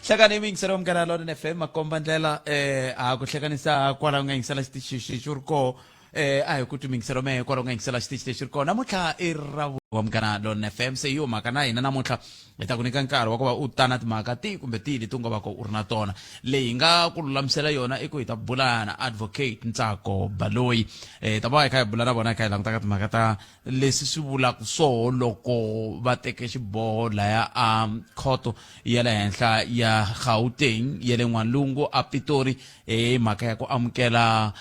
Hlekani miyingiselo wa Munghana Lonene FM, makomba ndlela a ku hlekanisa kwala u nga yingisela xitichi xi ri koho. A hi ku twi miyingiselo mehe kwala u nga yingisela xitichi lexi ri kona namuntlha i ra wa Munghana Lonene FM. Se hi yo mhaka na hina namuntlha hi ta ku nyika nkarhi wa ku va u ta na timhaka tihi kumbe tihi leti u nga va ka u ri na tona. Leyi hi nga ku lulamisela yona i ku hi ta bula na Advocate Ntsako Baloyi. Hi ta va hi kha hi bula na vona hi kha hi languta ka timhaka ta leswi swi vulaka swoho loko va teke xiboho laya a khoto ya le henhla ya Gauteng ya le N'walungu a Pitori hi mhaka ya ku amukela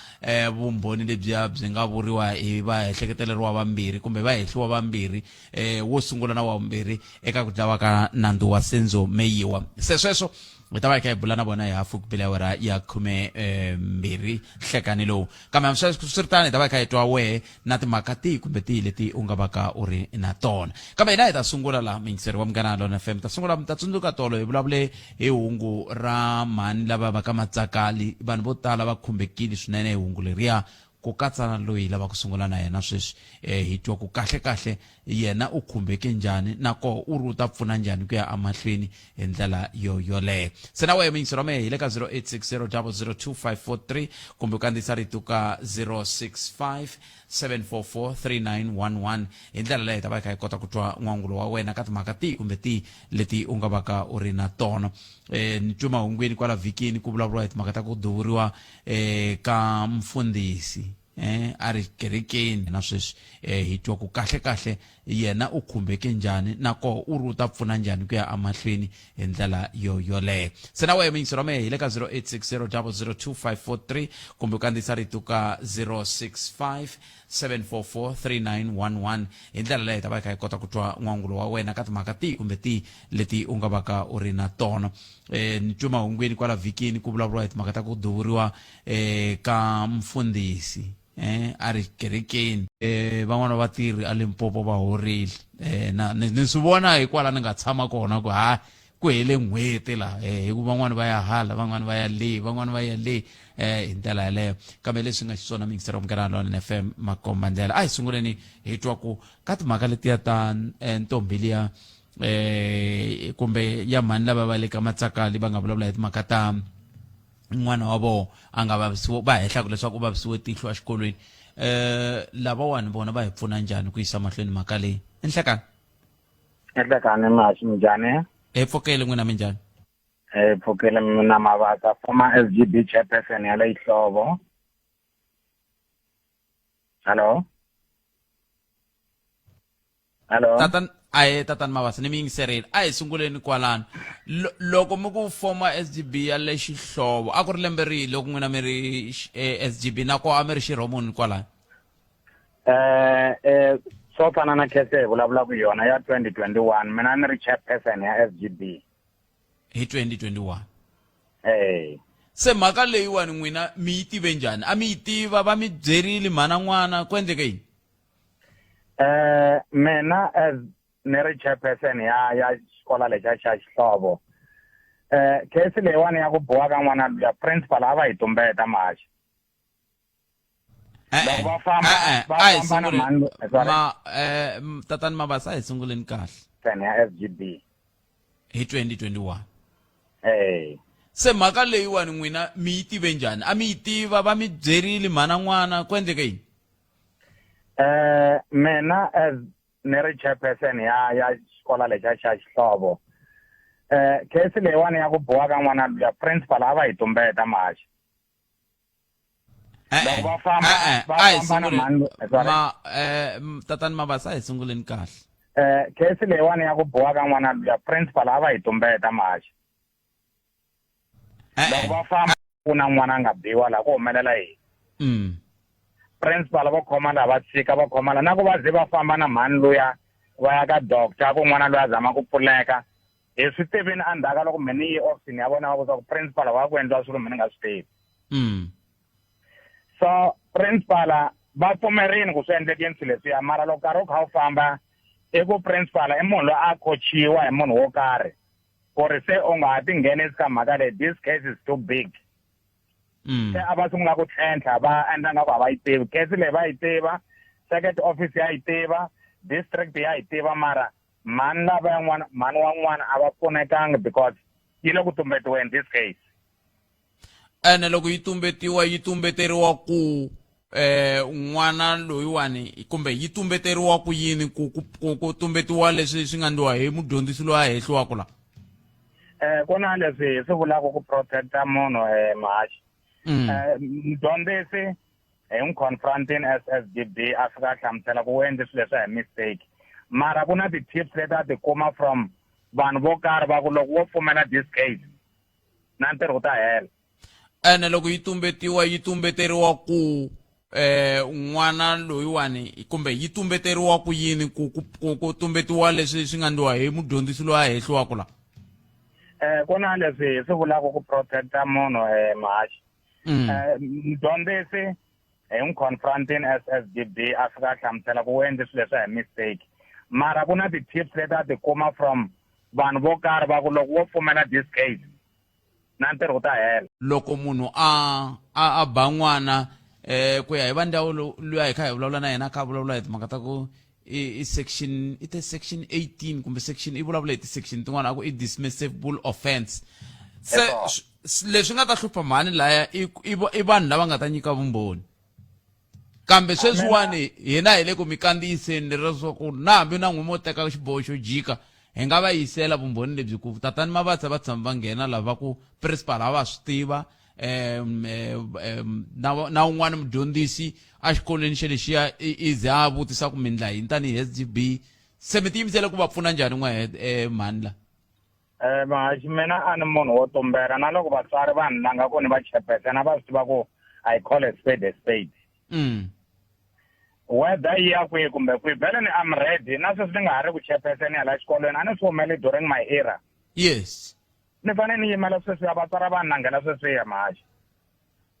vumbhoni lebyiya byi nga vuriwa hi vaehleketeleriwa vambirhi kumbe vahehliwa vambirhi, wo sungula na wa vumbirhi eka ku dlawa ka nandzu wa Senzo Meyiwa. Se sweswo hi ta va hi kha hi bula na vona hi hafu ku bile awara ya khume mbirhi nhlekani lowu. Kambe hambi swiritano hi ta va hi kha hi twa wehe na timhaka tihi kumbe tihi leti u nga va ka u ri na tona. Kambe hina hi ta sungula laha muyingiseri wa Munghana Lona FM. Ta sungula mi ta tsundzuka tolo hi vulavule hi hungu ra mhani lava va ka Matsakali. Vanhu vo tala va khumbekile swinene hi hungu leriya, ku katsa na loyi hi lavaka ku sungula na yena sweswi. Hi twa ku kahle-kahle yena u khumbeke njhani na koho u ri u ta pfuna njhani ku ya emahlweni hi ndlela yo yoleyo. Se na wehe muyingiseri wa mehe hi le ka 0860002543 kumbe u kandziyisa rito ka 0657443911. Hi ndlela leyo hi ta va hi kha hi kota ku twa n'wangulo wa wena ka timhaka tihi kumbe tihi leti u nga vaka u ri na tona. Ni twe mahungwini kwala vhikini ku vulavuriwa hi timhaka ta ku duvuriwa ka mfundhisi a ri kerekeni na sweswi. Hi twa ku kahle-kahle yena u khumbeke njhani na koho u ri u ta pfuna njhani ku ya emahlweni hi ndlela yo yoleyo. Se na wehe muyingiseri wa mehe hi le ka 0860002543 kumbe u kandziyisa rito ka 0657443911. Hi ndlela leyo hi ta va hi kha hi kota ku twa n'wangulo wa wena ka timhaka tihi kumbe tihi leti u nga va ka u ri na tona. Ni twe mahungwini kwala vhikini ku vulavuriwa hi timhaka ta ku duvuriwa ka mfundhisi a ri kerekeni. Van'wana va vatirhi a Limpopo va horile. Na ni swi vona hikwala ni nga tshama kona ku ha ku hele n'hweti la, hi ku van'wana va ya hala, van'wana va ya le, van'wana va ya le, hi ndlela yaleyo. Kambe leswi nga xiswona miyingiseri wa Munghana Lonene FM makomba ndlela. A hi sunguleni hi twa ku ka timhaka letiya ta ntombi liya, kumbe ya mhani lava va le ka Matsakali va nga vulavula hi timhaka ta n'wana wa vona a nga vavisiwa, va hehlaka leswaku u vavisiwe tihlo exikolweni. Lavawani vona va hi pfuna njhani ku yisa mahlweni mhaka leyi? Enhlekani. Enhlekani Mashi, minjhani? Hi pfukile, n'wina minjhani? Hi pfukile. Mina Mabasa, former SGB chairperson ya le Xihlovo. Hello? Hello? Tatan, ahe tatani Mabasa, ni mi yingiserile. A hi sunguleni kwalano. Loko mi ku former SGB ya le Xihlovo, a ku ri lembe rihi loko n'wina mi ri SGB, na koho a mi ri xirho muni kwalano? Swo fana na case hi vulavulaka yona ya 2021, mina ni ri chairperson ya SGB. Hi 2021? Se mhaka leyiwani n'wina mi yi tive njhani? A mi yi tiva, va mi byerile mhana n'wana, ku endleke yini? Mina as ni ri chairperson ya xikola lexa xa Xihlovo, case leyiwani ya ku biwa ka n'wana luya, principal a va yi tumbeta Mashi. Loko va famba, va A hi famba na sunguleni. mhani sorry. Ma, tatani Mabasa, a hi sunguleni kahle. Ten ya SGB. Hi 2021? Se mhaka leyiwani n'wina mi yi tive njhani? A mi yi tiva, va mi byerile mhana n'wana, ku endleke yini? Mina as ni ri chairperson ya xikola lexa xa Xihlovo, case leyiwani ya ku biwa ka n'wana luya, principal a va yi tumbeta Mashi. Loko va famba, va A hi famba na sunguleni. mhani sorry. Ma, tatani Mabasa, a hi sunguleni kahle. Case leyiwani ya ku biwa ka n'wana luya, principal a va yi tumbeta Mashi. Loko va famba ku na n'wana a nga biwa laha ku humelela yini? Principal va khoma laha, va tshika va khoma laha, na ku va ze va famba na mhani luya va ya ka doctor ku n'wana luya a zama ku pfuneka. Hi swi tivini endzhaku ka loko mina ni ye ofisini ya vona va vutisa ku principal wa ku endliwa swilo mina ni nga swi tivi. So principal va pfumerini ku swi endlekeni swilo leswiya, mara loko nkarhi wu kha wu famba i ku principal i munhu loyi a khochiwa hi munhu wo karhi ku ri se u nga ha tinghenisi ka mhaka leyi, this case is too big. Se a va sungula ku tlhentlha va endla nga ku a va yi tivi case leyi, va yi tiva, circuit office ya yi tiva. District ya yi tiva, mara mhani lava yan'wana, mhani wa n'wana a va pfunekangi because yi le ku tumbetiweni this case. Ene loko yi tumbetiwa, yi tumbeteriwa ku n'wana loyiwani, kumbe yi tumbeteriwa ku yini, ku tumbetiwa leswi swi nga ndliwa hi mudyondzisi loyi a hehliwaka la? Ku na leswi hi swi vulaka ku protecta munhu, Mahaxi. Mudyondzisi hi n'wi confronting as SGB, a fika a hlamusela ku u endle swilo leswi hi mistake, mara ku na ti-tips leti a ti kuma from vanhu vo karhi va ku loko wo pfumela this case, na ntirho wu ta hela. Ene loko yi tumbetiwa, yi tumbeteriwa ku n'wana loyiwani, kumbe yi tumbeteriwa ku yini, ku tumbetiwa leswi swi nga ndliwa hi mudyondzisi loyi a hehliwaka la? Ku na leswi hi swi vulaka ku protecta munhu, Mahaxi. Mudyondzisi hi n'wi confronting as SGB, a fika a hlamusela ku u endle swilo leswi hi mistake, mara ku na ti-tips leti a ti kuma from vanhu vo karhi va ku loko wo pfumela this case, na ntirho wu ta hela. Loko munhu a ba n'wana, ku ya hi va ndzawulo luya hi kha hi vulavula na yena, a kha a vulavula hi timhaka ta ku i section, i te section 18 kumbe section, i vulavula hi ti-section tin'wana, a ku i dismissible offense. Se leswi nga ta hlupha mhani laya i vanhu lava nga ta nyika vumbhoni. Kambe sweswiwani hina hi le ku mi kandziyiseni leswaku na hambi na n'wi mo teka xiboho xo jika, hi nga va yisela vumbhoni lebyi ku tatani Mavatsa va tshama va nghena lava ku principal a va swi tiva, na un'wana mudyondzisi exikolweni xe lexiya i ze a vutisa ku mi ndla yini tanihi SGB. Se mi tiyimisele ku va pfuna njhani n'we, mhani la? Mahaxi, mina a ni munhu wo tumbela, na loko vatswari va ni langa ku ni va chepesena, va swi tiva ku I call a spade a spade. Whether yi ya kwihi kumbe kwihi, vhele ni am ready. Na sweswi ni nga ha ri ku chepeseni hala xikolweni, a ni swi humeli during my era. Ni fanele ni yimela sweswiya, vatswari va ni langela sweswiya, Mahaxi.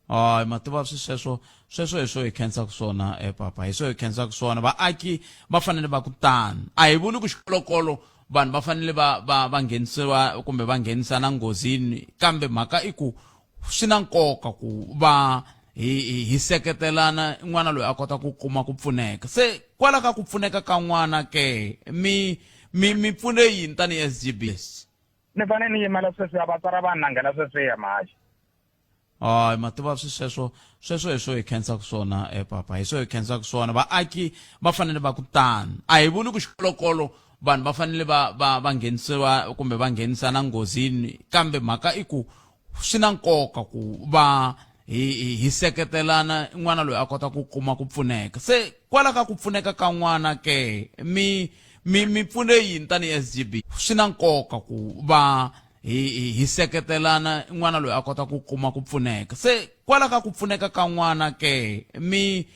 Hayi, ma tiva swi sweswo, sweswo hi swo hi khensaka swona, papa, hi swo hi khensaka swona. Vaaki va fanele va ku tano. A hi vuli ku xikolokolo vanhu va fanele va nghenisiwa kumbe va nghenisana nghozini, kambe mhaka i ku swi na nkoka ku va hi seketelana, n'wana loyi a kota ku kuma ku pfuneka. Se kwala ka ku pfuneka ka n'wana ke, mi pfune yini tanihi SGB? Ni fanele ni yimela sweswiya, vatswari va ni langela sweswiya, Mahaxi. Hayi, ma tiva swi sweswo, sweswo hi swo hi khensaka swona, papa, hi swo hi khensaka swona. Vaaki va fanele va ku tano. A hi vuli ku xikolokolo vanhu va fanele va nghenisiwa kumbe va nghenisana nghozini, kambe mhaka i ku swi na nkoka ku va hi seketelana, n'wana loyi a kota ku kuma ku pfuneka. Se kwala ka ku pfuneka ka n'wana ke, mi pfune yini tanihi SGB? Swi na nkoka ku va hi seketelana, n'wana loyi a kota ku kuma ku pfuneka. Se kwala ka ku pfuneka ka n'wana ke, mi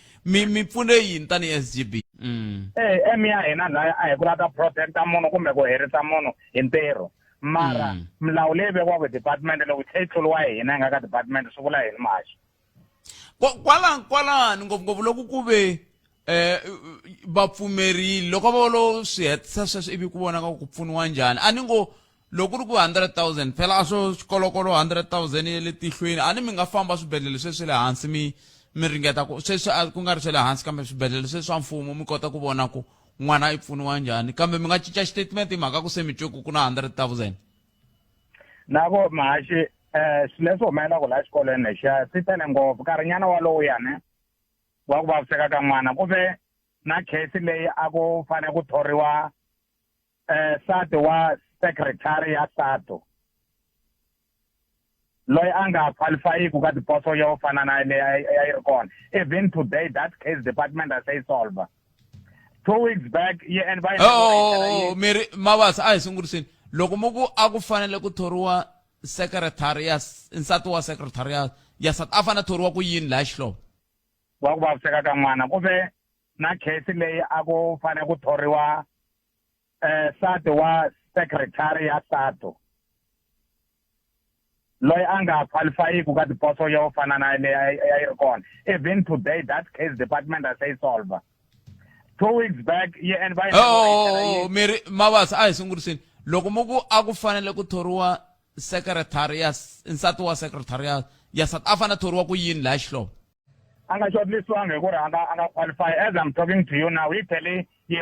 pfune yini tanihi SGB? Em ya hina laya a hi ku lava ta protecta munhu kumbe ku herisa munhu hi ntirho, mara milawu leyi vekiwaka hi department, loko yi tlhe yi tluriwa hi hina hi nga ka department, swi vula yini, Mahaxi? Kwala kwalani ngopfungopfu loko ku ve va pfumerile, loko va lo swi hetisa sweswo ivi ku vonaka ku pfuniwa njhani. A ni ngo loko ku ri ku 100 000 phela a swo xikolokolo 100 000 ya le tihlweni, a ni mi nga famba swibedhlele sweswi le hansi, mi ringeta ku sweswi a ku nga ri swa le hansi, kambe swibedhlele sweswi swa mfumo, mi kota ku vona ku n'wana i pfuniwa njhani, kambe mi nga cinca xitatimende hi mhaka ku se mi twe ku ku na 100 000. Na vo Mahaxi, swilo leswi humelelaka laha xikolweni lexiya swi tele ngopfu. Nkarhinyana walowuya ne wa ku vaviseka ka n'wana, ku ve na case leyi a ku fanele ku thoriwa nsati wa secretary ya SATO, loyi a nga qualifyiki ka tiposo yo fana na leyi a yi ri kona. Even today that case department a se yi solver 2 weeks back yi and va Oh, miri Mabasa, a hi sunguriseni. Loko mu ku a ku fanele ku thoriwa secretary ya nsati wa secretary ya SATO, a fanele a thoriwa ku yini laha Xihlovo? Wa ku vaviseka ka n'wana, ku ve na case leyi a ku fanele ku thoriwa nsati wa secretary ya SATO, loyi a nga qualifyiki ka tiposo yo fana na leyi a yi ri kona. Even today that case department a se yi solver 2 weeks back yi and va Oh, miri Mabasa, a hi sunguriseni. Loko mu ku a ku fanele ku thoriwa secretary ya nsati wa secretary ya SATO, a fanele a thoriwa ku yini laha Xihlovo? A nga shortlistwangi hi ku ri a nga qualify. As I'm talking to you now, yi tlhele yi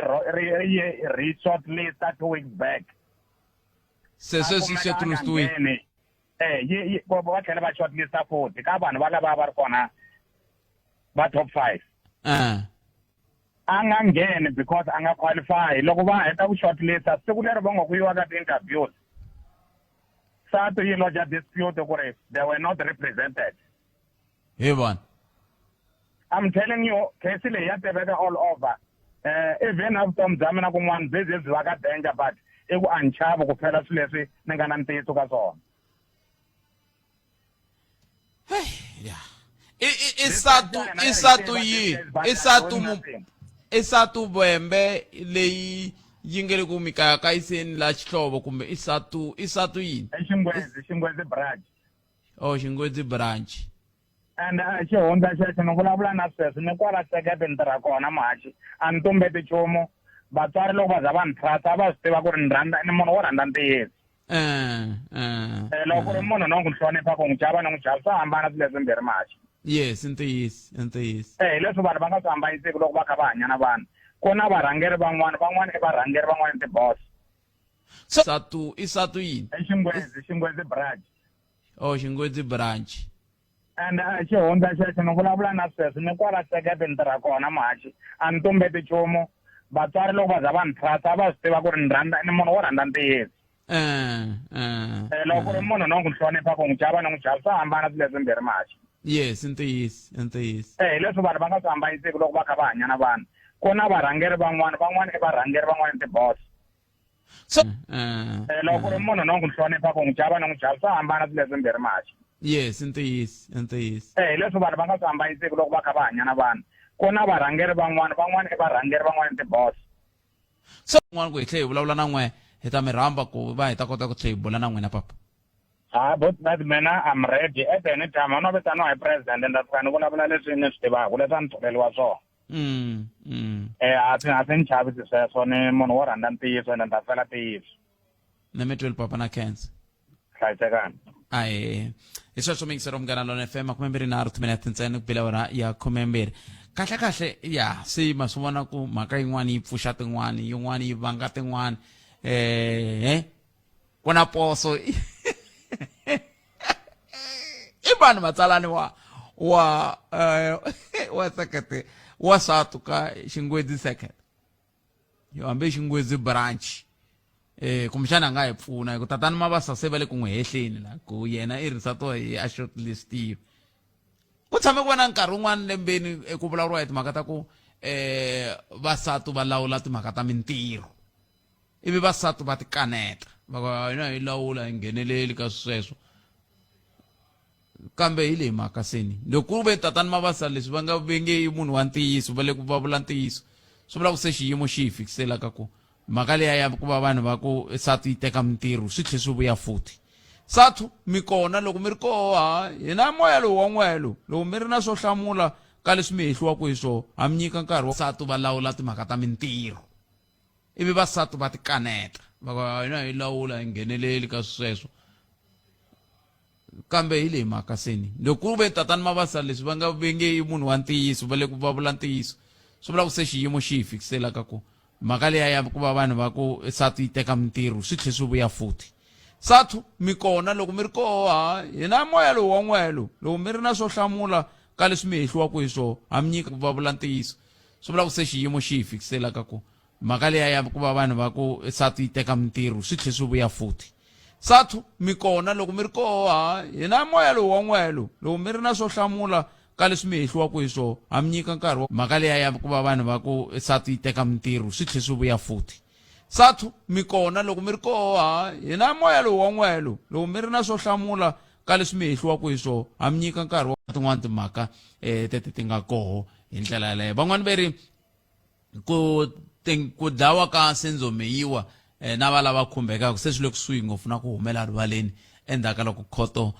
yi re-shortlista 2 weeks back. Se sweswi shortlistwe. Eh, yi va tlhela va shortlista futhi ka vanhu va lava va ri kona va top 5. A nga ngheni because a nga qualify. Loko va heta ku shortlista, siku leri va nga ku yiwa ka ti-interviews, SATU yi lodge dispute ku ri they were not represented. Hi vona. I'm telling you, case leyi ya tiveka all over. Even na vutomi bya mina kun'wana byi byi va ka danger, but i ku a ni chavi ku fela swilo leswi ni nga na ntiyiso ka swona. Ya, i SATU, i SATU yi i SATU mu i SATU Vhembe leyi yi nge le ku mi kayakayiseni la Xihlovo, kumbe i SATU, i SATU yini? I Xingwedzi, Xingwedzi branch. Oh, Xingwedzi branch. And xihundla xexo ni vulavula na sweswi ni kwala sekete ni tirha kona, muhaxi, a ni tumbeti nchumu. Vatswari loko va za va ni trust, a va swi tiva ku ri ni rhandza, ni munhu wo rhandza ntiyiso. Loko ku ri munhu no n'wi hlonipha, ku n'wi chava ni n'wi chava, swa hambana swilo leswimbirhi, muhaxi. Yes, ntiyiso, i ntiyiso. Hi leswi vanhu va nga swi hambanyisiki loko va kha va hanya na vanhu. Ku na varhangeri van'wana, van'wana i varhangeri, van'wana i ti-boss. SATU, i SATU yini? I Xingwedzi, Xingwedzi branch. Oh, Xingwedzi branch. And xihundla xexo ni vulavula na sweswi ni kwala sekete ni tirha kona, muhaxi, a ni tumbeti nchumu. Vatswari loko va za va ni trust, a va swi tiva ku ri ni rhandza, ni munhu wo rhandza ntiyiso. Loko ku ri munhu no n'wi hlonipha, ku n'wi chava ni n'wi chava, swa hambana swilo leswimbirhi, muhaxi. Yes, ntiyiso, i ntiyiso. Hi leswi vanhu va nga swi hambanyisiki loko va kha va hanya na vanhu. Ku na varhangeri van'wana, van'wana i varhangeri, van'wana i ti-boss. Loko ku ri munhu no n'wi hlonipha, ku n'wi chava ni n'wi chava, swa hambana swilo leswimbirhi, muhaxi. Yes, ntiyiso, i ntiyiso. Hi leswi vanhu va nga swi hambanyisiki loko va kha va hanya na vanhu. Ku na varhangeri van'wana, van'wana i varhangeri, van'wana i ti-boss. So n'wana ku hi tlhe hi vulavula na n'we, hi ta mi rhamba ku va hi ta kota ku tlhe hi bula na n'wina, papa. Ha but that mina I'm ready at any time. A no vitaniwa hi president, ni ta fika ni vulavula leswi ni swi tivaka, leswi a ni tholeriwa swona. A swi ni chavisi sweswo, ni munhu wo rhandza ntiyiso ende ni ta fela ntiyiso. Ni mi tweli, papa, na khensa. Hlayisekani. Ahe, hi sweswo mingisero Munghana Lona FM, 23 timinete ntsena ku bile awara ya 12. Kahle kahle ya se ma swi vona ku mhaka yin'wana yi pfuxa tin'wana, yin'wana yi vanga tin'wana. Ku na poso, i vanhu matsalani wa sekete wa SATU ka Xingwedzi sekete, yo hambi Xingwedzi branch. Kumbexana a nga hi pfuna hi ku tatani Mabasa se va le ku n'wi hehleni la ku yena i ri nsati wa hi a shortlistiwe. Ku tshame ku va na nkarhi wun'wana lembeni ku vulavuriwa hi timhaka ta ku vasati va lawula timhaka ta mintirho, ivi vasati va ti kaneta, va ku hina hi lawula hi ngheneleli ka sweswo. Kambe hi leyi mhaka seni, loko ku ve tatani Mabasa leswi va nga venge i munhu wa ntiyiso, va le ku va vula ntiyiso, swi vula ku se xiyimo xi hi fikiselaka ku mhaka leya ya ku va vanhu va ku SATU yi teka mintirho swi tlhe swi vuya futhi. SATU mi kona, loko mi ri koho, ha hina moya lowu wa n'wehe lowu, loko mi ri na swo hlamula ka leswi mi hehliwaka hi swona, ha mi nyika nkarhi wa SATU va lawula timhaka ta mintirho, ivi vasati va ti kaneta, va ku hina hi lawula hi ngheneleli ka sweswo. Kambe hi leyi mhaka seni, loko ku ve tatani Mabasa leswi va nga venge i munhu wa ntiyiso, va le ku va vula ntiyiso, swi vula ku se xiyimo xi hi fikiselaka ku mhaka leya ya ku va vanhu va ku SATU yi teka mintirho swi tlhe swi vuya futhi. SATU mi kona, loko mi ri koho, ha hina moya lowu wa n'wehe lowu, loko mi ri na swo hlamula ka leswi mi hehliwaka hi swona, ha mi nyika va vula ntiyiso, swi vula ku se xiyimo xi hi fikiselaka ku mhaka leya ya ku va vanhu va ku SATU yi teka mintirho swi tlhe swi vuya futhi. SATU mi kona, loko mi ri koho, ha hina moya lowu wa n'wehe lowu, loko mi ri na swo hlamula ka leswi mi hehliwaka hi swona, ha mi nyika nkarhi wa mhaka leya ya ku va vanhu va ku SATU yi teka mintirho swi tlhe swi vuya futhi. SATU mi kona, loko mi ri koho, ha hina moya lowu wa n'wehe lowu, loko mi ri na swo hlamula ka leswi mi hehliwaka hi swona, ha mi nyika nkarhi wa tin'wana timhaka tete ti nga koho hi ndlela yaleyo. Van'wani ve ri ku dlawa ka Senzo Meyiwa na va lava khumbekaka se swi le kusuhi ngopfu na ku humela rivaleni endzhaku ka loko khoto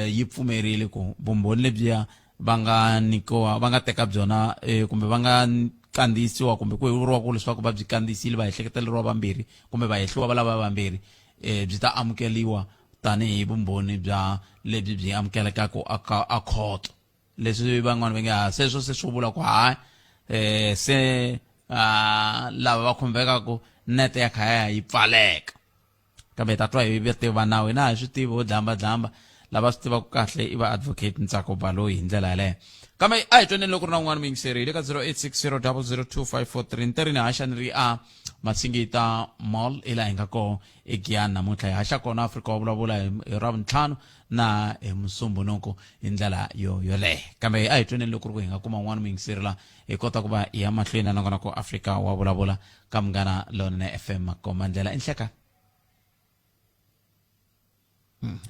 yi pfumerile ku vumbhoni lebyiya va nga nyikiwa, va nga teka byona kumbe va nga kandziyisiwa, kumbe ku vuriwa ku leswaku va byi kandziyisile va ehleketeleriwa vambirhi kumbe va hehliwa va lava vambirhi, byi ta amukeliwa tanihi vumbhoni bya lebyi byi amukelekaka a khoto. Leswi van'wana va nge ha sweswo se swo vula ku ha se Lava va khumbekaku nete ya khaya yi pfaleka kambe hi ta twa hi va nawu hina a hi swi tivi ho dlamba dlamba lava swi tivaka kahle i va advocate Ntsako Baloyi hi ndlela yaleyo. Kambe a hi twaneni loko ri na un'wana muyingiseri hi le ka 0860 002543 ni ri ni haxa ni ri a Masingita Mall hi laha hi nga koho eGiyani namuntlha. Hi haxa kona Afrika wa vulavula hi Ravuntlhanu na hi Musumbhunuku hi ndlela yo yoleyo. Kambe a hi twaneni loko ri ku hi nga kuma un'wana muyingiseri la hi kota ku va hi ya mahlweni na nongonoko Afrika wa vulavula ka Munghana Lonene FM Makomba ndlela i nhleka.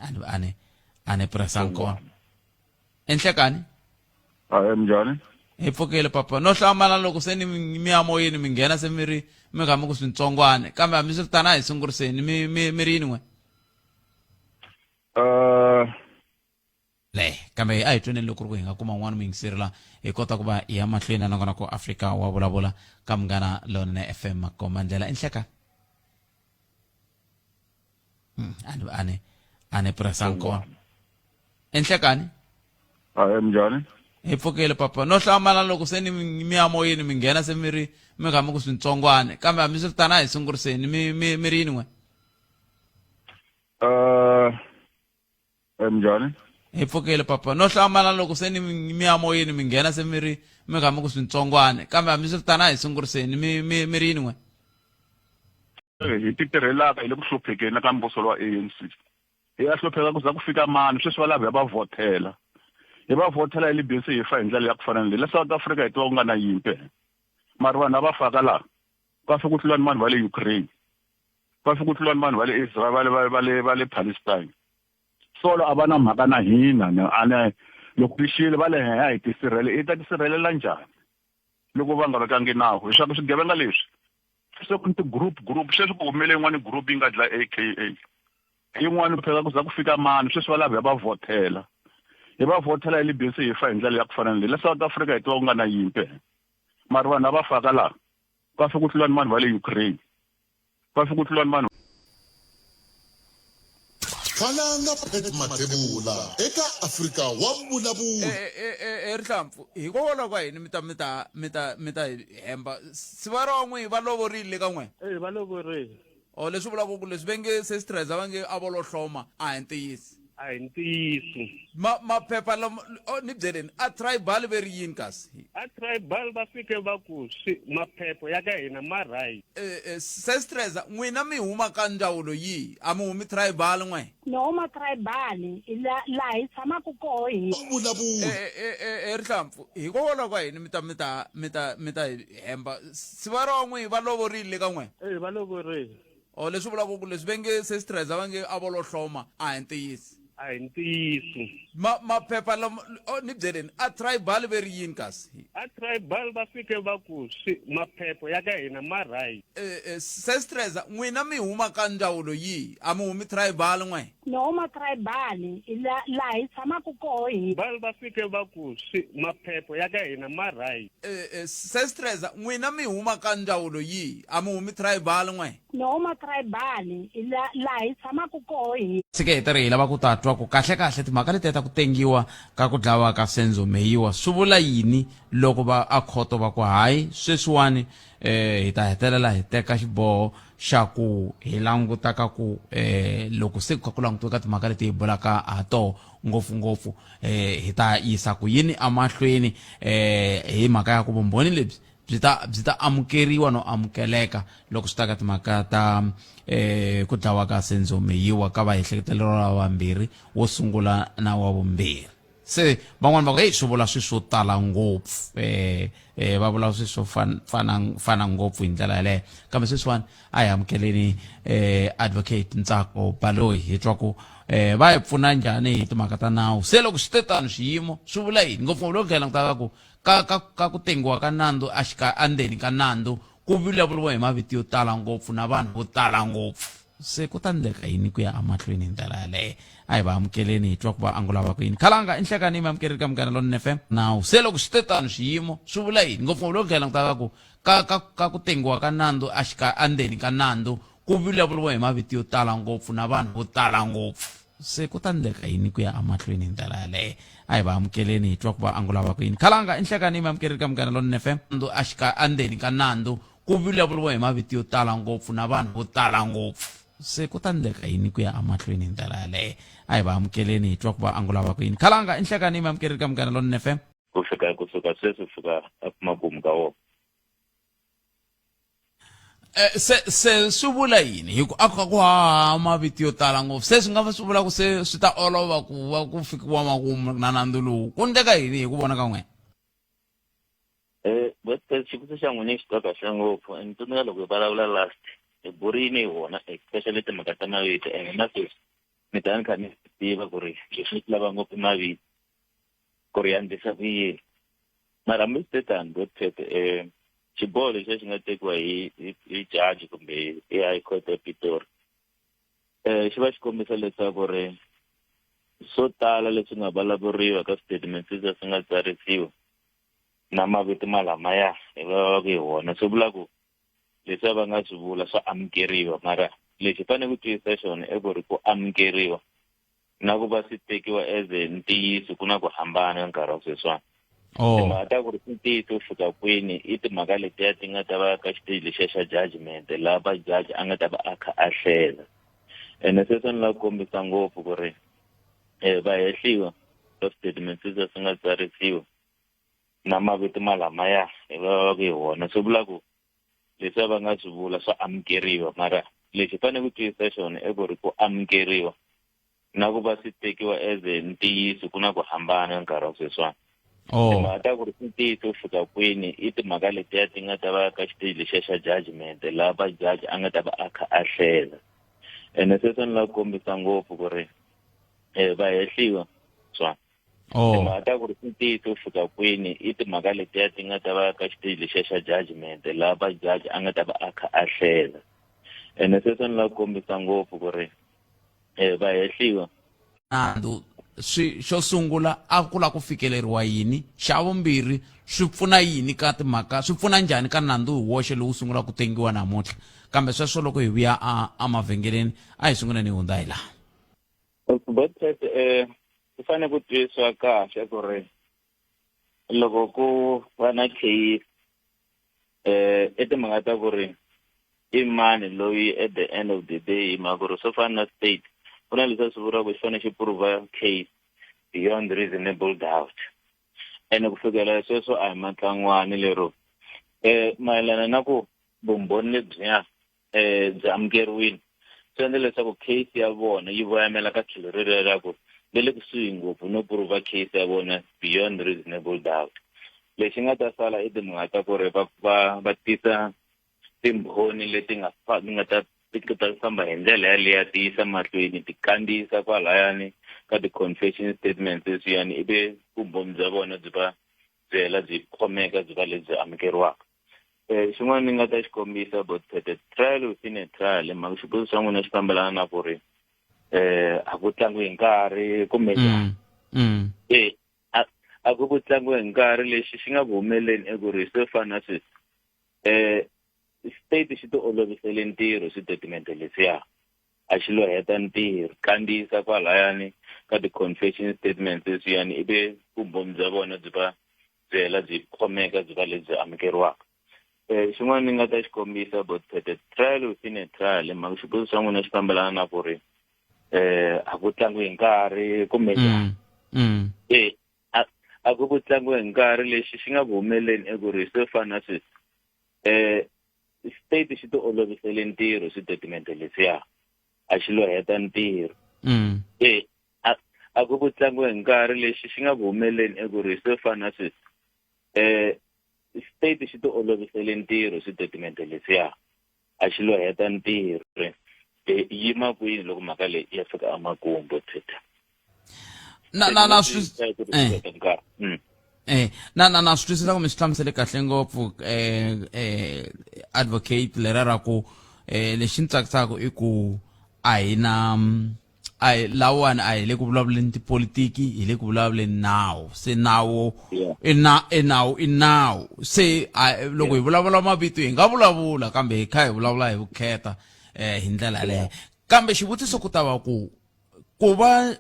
Ani ani ani pressang kona enhlekani. Hayi, minjhani? Hi pfukile papa. No hlamala loko se ni mi ya moyeni mi nghena se mi ri mi kha mi ku swintsongwana, kambe hambi swi ri tano a hi sunguriseni. Mi ri yini n'we? Le kambe a hi tweneni loko ri ku hi nga kuma un'wana muyingiseri la hi kota ku va hi ya mahlweni na nongonoko Afrika wa vulavula ka Munghana Lonene FM Makomba ndlela i nhleka. Ani ani ani pressang kona enhlekani. Hayi, minjhani? Hi pfukile papa. No hlamala loko se ni mi ya moyeni mi nghena se mi ri mi kha mi ku swintsongwana, kambe hambi swi ri tano a hi sunguriseni. Mi ri yini n'we? Minjhani? Hi pfukile papa. No hlamala loko se ni mi ya moyeni mi nghena se mi ri mi kha mi ku swintsongwana, kambe hambi swi ri tano a hi sunguriseni. Mi ri yini n'we? Hi ti tirhelaka hi le ku hluphekeni ka mbuso wa ANC. Hi ya hlupheka ku za ku fika mani sweswi va lava hi va vhothela. Hi va vhothela hi le busy hi fa hi ndlela ya ku fana na leyi. La South Africa hi tiva ku nga na yimpi. Mara vanhu lava faka laha va fi ku tlula ni vanhu va le Ukraine. Va fi ku tlula ni vanhu va le Israel, va le va va le va le Palestine. Solo a va na mhaka na hina a ne loko ri xile va le henhla hi tisirhelela. Hi ta tisirhelela njhani loko va nga vekangi nawu? Leswaku swigevenga leswi se ku ni ti-group group sweswi ku humele yin'wana group yi nga dlaya AKA yin'wana phela ku za ku fika mani sweswi va lava hi va vhothela. Hi va vhothela hi le busy hi fa hi ndlela ya ku fana na leyi. La South Africa hi tiva ku nga na yimpi. Mara vanhu lava faka laha va fi ku tlula ni vanhu va le Ukraine. Va fi ku tlula ni vanhu. Khalanga Pat Mathebula eka Afrika wa Vulavula. E rihlampfu hikokwalaho ka yini mi ta mi ta mi ta mi ta hemba siva ra n'wi va lovorile ka n'we? E va lovorile. O leswi vulaka ku leswi ve nge sesitreza va nge a vo lo hloma a hi ntiyiso. A hi ntiyiso. Ma maphepha lama oh, ni byeleni a tribal ve ri yini kasi? A tribal va fike va ku swi maphepha ya ka hina ma right. Sestreza n'wina mi huma ka ndzawulo yihi? A mi humi tribal n'we? Ni huma tribal la laha hi tshamaka koho hi. Vulavula. Rihlampfu hikokwalaho ka yini mi ta mi ta mi ta mi ta hemba siva ra n'wi va lovorile ka n'we? E va lovorile. O leswi vulaka ku leswi ve nge sesitreza va nge a vo lo hloma a hi ntiyiso. A hi ntiyiso. Ma maphepha lama oh, ni byeleni a tribal ve ri yini kasi? A tribal va fike va ku swi maphepha ya ka hina ma right. Sestreza n'wina mi huma ka ndzawulo yihi? A mi humi tribal n'we? Ni huma tribal la laha hi tshamaka koho hi. Bal va fike va ku swi maphepha ya ka hina ma right. Sestreza n'wina mi huma ka ndzawulo yihi? A mi humi tribal n'we? Ni huma tribal la laha hi tshamaka koho hi. Tshike hi tirhi hi lava ku ta twa ku kahle-kahle timhaka letiya ta ku tengiwa ka ku dlawa ka Senzo Meyiwa swi vula yini loko va a khoto va ku hayi sweswiwani hi ta hetelela hi teka xiboho xa ku hi languta ka ku loko se ku kha ku langutiwa ka timhaka leti hi bulaka ha toho ngopfungopfu hi ta yisa ku yini emahlweni hi mhaka ya ku vumbhoni lebyi byi ta byi ta amukeriwa no amukeleka loko swi ta ka timhaka ta ku dlawa ka Senzo Meyiwa ka vaehleketeleriwa lava vambirhi wo sungula na wa vumbirhi. Se van'wani va ku heyi swi vula swi swo tala ngopfu va vula swi swo fana fana ngopfu hi ndlela yaleyo, kambe sweswiwani a hi amukeleni advocate Ntsako Baloyi hi twa ku va hi pfuna njhani hi timhaka ta nawu. Se loko swi te tano swiyimo swi vula yini ngopfungopfu loko hi langutaka ku ka ka ka ku tengiwa ka nandzu a xika endzeni ka nandzu ku vulavuriwa hi mavito yo tala ngopfu na vanhu vo tala ngopfu, se ku ta endleka yini ku ya emahlweni hi ndlela yaleyo? A hi va amukeleni hi twa ku va angula va ku yini. Khalanga i nhlekani mi amukeleli ka Munghana Lonene FM nawu. Se loko swi te tano swiyimo swi vula yini ngopfungopfu loko hi langutaka ku ka ka ka ku tengiwa ka nandzu a xika endzeni ka nandzu ku vulavuriwa hi mavito yo tala ngopfu na vanhu vo tala ngopfu? Se ku ta ndleka yini ku ya emahlweni hi ndlela yaleyo? A hi va amukeleni hi twa ku va angula va ku yini. Khalanga i nhlekani mi amukerile ka Munghana Lonene FM. Nandzu a xika endzeni ka nandzu ku vulavuriwa hi mavito yo tala ngopfu na vanhu vo tala ngopfu. Se ku ta ndleka yini ku ya emahlweni hi ndlela yaleyo? A hi va amukeleni hi twa ku va angula va ku yini. Khalanga i nhlekani mi amukerile ka Munghana Lonene FM. Ku fika kusuka sweswi ku fika emakumu ka wona. Eh, se se swi vula yini hi ku a ku ku haha mavito yo tala ngopfu se swi nga va swi vula ku se swi ta olova ku va ku fikiwa makumu na nandzu lowu ku ndleka yini hi ku vona ka n'wina Eh, Webster xivutiso xa n'wina xi twa kahle ngopfu and tsundzuka loko hi vulavula last hi burini hi wona especially timhaka ta mavito and na sweswi mi ta ni kha mi tiva ku ri leswi ni swi lava ngopfu i mavito ku ri ya ndlisa ku yini mara hambi swi te tano Godfred um xiboho lexiya xi nga tekiwa hi hi hi judge kumbe hi high court ya Pitori um xi va xi kombisa leswaku ri swo tala leswi nga vulavuriwa ka statement leswi swi nga tsarisiwa na mavito malamaya hi vulavulaka hi wona swi vula ku leswi va nga swi vula swa amukeriwa mara lexi fanele ku twisisa xona i ku ri ku amukeriwa na ku va swi tekiwa as ntiyiso ku na ku hambana ka nkarhi wa sweswiwani oh. Timhaka ta ku ri i ntiyiso ku fika kwini i timhaka letiya ti nga ta va ka xiteji lexiya xa judgment laha va judge a nga ta va a kha a hlela ene sweswo ni lava ku kombisa ngopfu ku ri um va hehliwa ka statement sweswiya swi nga tsarisiwa na mavito malamaya hi vulavulaka hi wona swi vula ku leswi va nga swi vula swa amukeriwa mara lexi fanele ku twisisa xona i ku ri ku amukeriwa na ku va swi tekiwa as ntiyiso ku na ku hambana ka nkarhi wa sweswiwani oh. Timhaka ta ku ri i ntiyiso ku fika kwini i timhaka letiya ti nga ta va ka xiteji lexiya xa judgment laha va judge a nga ta va a kha a hlela ene sweswo ni lava ku kombisa ngopfu ku ri um va hehliwa swona oh. Timhaka ta ku ri i ntiyiso ku fika kwini i timhaka letiya ti nga ta va ka xiteji lexiya xa judgment laha va judge a nga ta va a kha a hlela ene sweswo ni lava ku kombisa ngopfu ku ri um va hehliwa Nandzu swi xo sungula a ku lava ku fikeleriwa yini xa vumbirhi swi pfuna yini ka timhaka swi pfuna njhani ka nandzu hi woxe lowu sungulaka ku tengiwa namuntlha kambe sweswo loko hi vuya a emavhengeleni a hi sunguleni hi hundza hi laha Botpet eh ku fanele ku twiswa kahle ku ri loko ku va na case eh i timhaka ta ku ri i mani loyi at the end of the day hi mhaka ku ri swo fana na state ku na leswi a swi vuriwaka xi fanele xi prove case beyond reasonable doubt ene ku fikela sweswo a hi matlangwani lero eh mayelana na ku vumbhoni lebyiya eh byi amukeriwile swi endla leswaku case ya vona yi voyamela ka tlhelo rero ra ku va le kusuhi ngopfu no prova case ya vona beyond reasonable doubt lexi nga ta sala i timhaka ta ku ri va va va tisa timbhoni leti nga ti nga ta ti ta famba hi ndlela yaleyo ti yisa mahlweni ti kandziyisa kwalayani ka ti-confession statements leswiyani ivi vumbhoni bya vona byi va byi hela byi khomeka byi va lebyi amukeriwaka Eh, xin'wana ni nga ta xi kombisa about the trial within a trial mhaka xivutiso xa n'wina xi fambelana na ku ri eh a ku tlangiwi hi nkarhi kumbe njhani eh a ku ku tlangiwi hi nkarhi lexi xi nga ku humeleni i ku ri swo fana na sweswi eh state xi ti olovisele ntirho switatimende leswiya a xi lo heta ntirho kandziyisa kwalayani ka ti-confession statements leswiyani ivi vumbhoni bya vona byi va byi hela byi khomeka byi va lebyi amukeriwaka um xin'wana ni nga ta xi kombisa about the trial within a trial mhaka xivutiso xa n'wina xi fambelana na ku ri um a ku tlangiwi hi nkarhi kumbe njhani e a ku ku tlangiwi hi nkarhi lexi xi nga ku humeleni i ku ri swo fana na sweswi um state xi ti olovisele ntirho switatimende leswiya a xi lo heta ntirho e a ku ku tlangiwe hi nkarhi lexi xi nga ku humeleni i ku ri swo fana na sweswi um state xi ti olovisele ntirho switatimende leswiya a xi lo heta ntirho yima kwini loko mhaka leyi ya fika emakumu boteta na na na swi eh. Eh, na na na swi twisisa ku mi swi hlamusele kahle ngopfu eh eh advocate lera ra ku eh lexi ni tsakisaka i ku a hi na a hi lawani a hi le ku vulavuleni tipolitiki hi le ku vulavuleni nawu se nawu i na i nawu i nawu se loko hi vulavula mavito hi nga vulavula kambe hi kha hi vulavula hi vukheta eh hi ndlela yaleyo kambe xivutiso ku ta va ku Ku va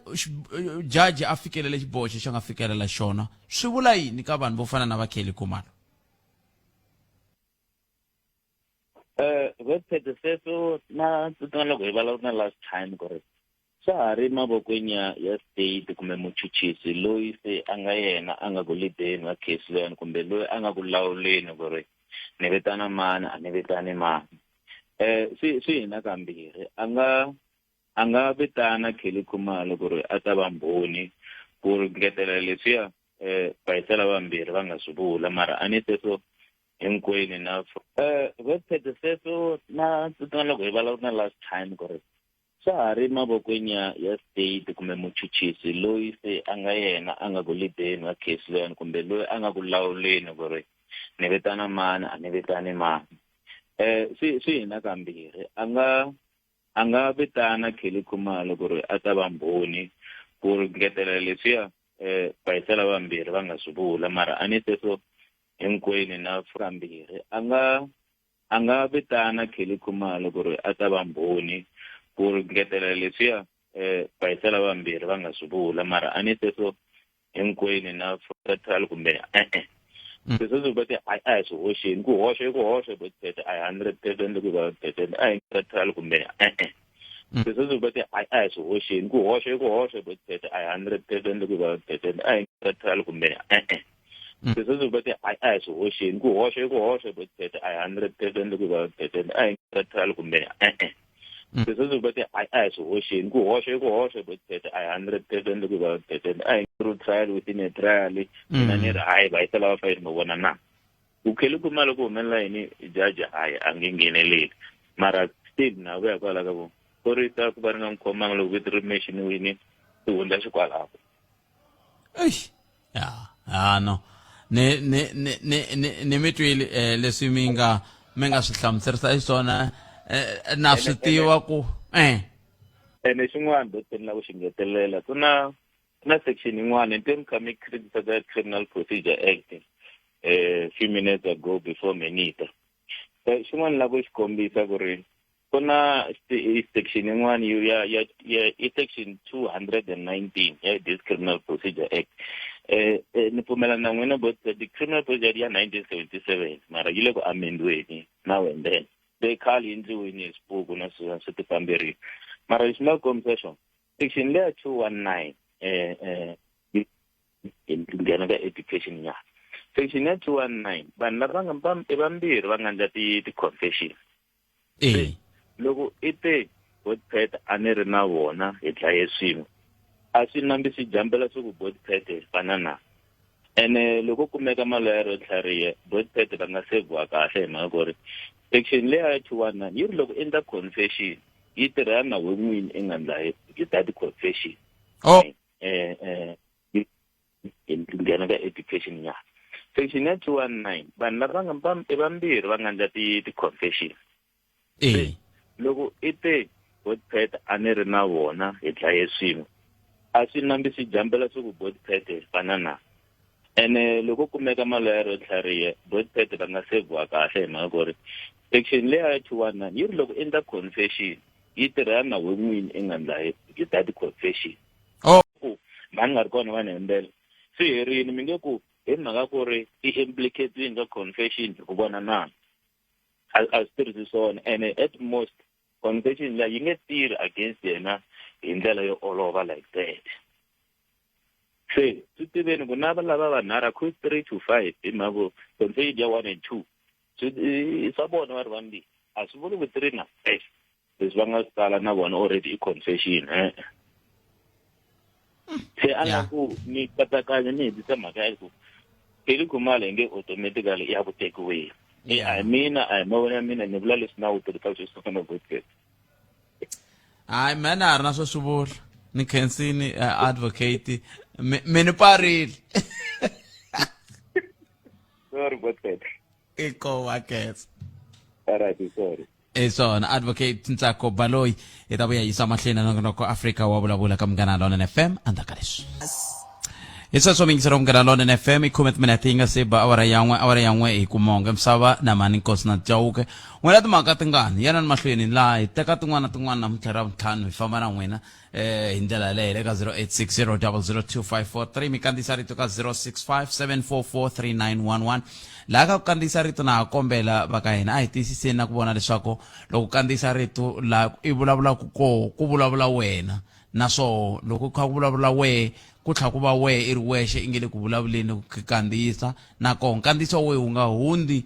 judge a fikelele xiboho xexo a nga fikelela xona swi vula yini ka vanhu vo fana na va Kelly Khumalo? Website sweswo na tsundzuka loko hi vulavula na last time ku ri swa ha ri mavokweni ya ya state kumbe muchuchisi loyi se a nga yena a nga ku lideni wa case leyani kumbe loyi a nga ku lawuleni ku ri ni vitana mani a ni vitani mani. Swi swi hina kambirhi a nga a nga vitana Kelly Khumalo ku ri a ta va mbhoni ku ri ngetela leswiya bayisela vambirhi va nga swi vula mara a ni sweswo hinkwenu na website sweswo na tsundzuka loko hi vulavula na last time ku ri swa ha ri mavokweni ya ya state kumbe muchuchisi loyi se a nga yena a nga ku lideni wa case leyani kumbe loyi a nga ku lawuleni ku ri ni vitana mani a ni vitani mani. Swi swi hina kambirhi a nga A nga vitana Kelly Khumalo ku ri a ta va mbhoni ku ngetela leswiya bayisela vambirhi va nga swi vula mara a ni sweswo hinkwenu na kambirhi a nga a nga vitana Kelly Khumalo ku ri a ta va mbhoni ku ngetela leswiya bayisela vambirhi va nga swi vula mara a ni sweswo hinkwenu na trial kumbe e-e. Sweswo swi va ti a a hi swi hoxeni ku hoxa i ku hoxa but that a hi 100% loko va percent a hi trial kumbe e-e. Sweswo swi va ti a a hi swi hoxeni ku hoxa i ku hoxa but that a hi 100% loko va percent a hi trial kumbe e-e. Sweswo swi va ti a a hi swi hoxeni ku hoxa i ku hoxa but that a hi 100% loko va percent a hi trial kumbe e-e. Sweswo swi va ti a a hi swi hoxeni ku hoxa i ku hoxa but that a hi 100% loko va percent a hi through trial within a trial mina ni ri hayi va yisa lava fayini mo vona na ku khele kuma loko humelela yini judge hayi a nge ngheneleli mara still na vuya kwala ka ku phorisa ku va ri nga n'wi khomanga loko vito ri mexiniwini swi hundza xikwalaho. Eish. Ya, ha no. Ni ni ni ni ni ni mi twile eh, leswi mi nga mi nga swi hlamuserisa xiswona eh, na swi tiva ku eh Ene xin'wana doctor ni lava ku xi ngetelela ku na ku na section yin'wana ni twe mi kha mi criticize Criminal Procedure Act eh few minutes ago before minute. Xin'wana ni lava ku xi kombisa ku ri ku na section yin'wana ya ya ya i section 219 ya this Criminal Procedure Act. Ni pfumela na n'wina but the Criminal Procedure ya 1977 mara yi le ku amendiweni now and then. Leyi khale yi endliwini hi swipuku na swilo swi ti famberile. Mara lexi ni nga ku kombisa xona section leya 219 hi nghena ka education nyana. Section ya 219 vanhu lava nga va i vambirhi va nga endla ti ti-confession. E. Loko i te Botpet a ni ri na vona hi dlaye swin'we a swi nambi swi jambela swi ku Botpet fana na ene loko kumeka maloyara yo tlhariha Botpet va nga seviwa kahle hi mhaka ku ri section leya ya 219 yi ri loko endla confession yi tirhana na we n'wini i nga ndla yi that confession. Oh. Hi nghena ka education nyana. Section ya 219 vanhu lava nga va i vambirhi va nga endla ti ti-confession. E. Loko i te Botpet a ni ri na vona hi dlaye swin'we a swi nambi swi jambela swi ku Botpet fana na ene loko kumeka maloyara yo tlhariha Botpet va nga seviwa kahle hi mhaka ku ri section leya ya 219 yi ri loko endla confession yi tirhana na we n'wini i nga ndla yi that confession. Oh. Ku mhani nga ri kona va ni hembela swi herini mi nge ku hi mhaka ku ri i implicate ka confession hi ku vona na a a swi tirhisi swona ene at most confession leyi yi nge tirhi against yena hi ndlela yo olova like that. Se swi tiveni ku na lava vanharhu accuse 3 to 5 hi mhaka ku confession ya 1 and 2 swi swa vona va ri vambirhi a swi vuli ku 3 na 5 leswi va nga swi tsala na vona already i confession e-e. Se a nga ku ni katsakanya ni hetisa mhaka ya ku Kelly Khumalo hi nge automatically ya ku tekiweni. A hi mina a hi mavona ya mina ni vula leswi nawu tirhisaka xiswona Botket. Hayi mina na ha ri na swo swi vula ni khensini advocate mi ni parile. Sorry Botket. I ko wa khetsa. All right, sorry. Hi swona advocate Ntsako Baloyi hi ta vuya yisa mahlweni na nongonoko Afrika wa vulavula ka Munghana Lonene FM endzhaku ka leswi. Hi sweswo mingiselo Munghana Lonene FM i khume timinete yi nga se ba awara ya n'we, awara ya n'we hi ku monga misava na mhani Nkosi na Chauke. N'wina timhaka tingani? Yanani mahlweni laha hi teka tin'wana na tin'wana namuntlha ra vuntlhanu hi famba na n'wina hi ndlela yaleyo hi le ka 0860002543 mi kandziyisa rito ka 0657443911 laha ka ku kandziyisa rito na ha kombela va ka hina a hi tiyisiseni na ku vona leswaku loko kandziyisa rito laha i vulavulaka koho ku vulavula wena naswoho loko ku kha ku vulavula wehe ku tlha ku va wehe i ri wexe i nge le ku vulavuleni ku kandziyisa nakoho nkandziyiso wa wehe wu nga hundzi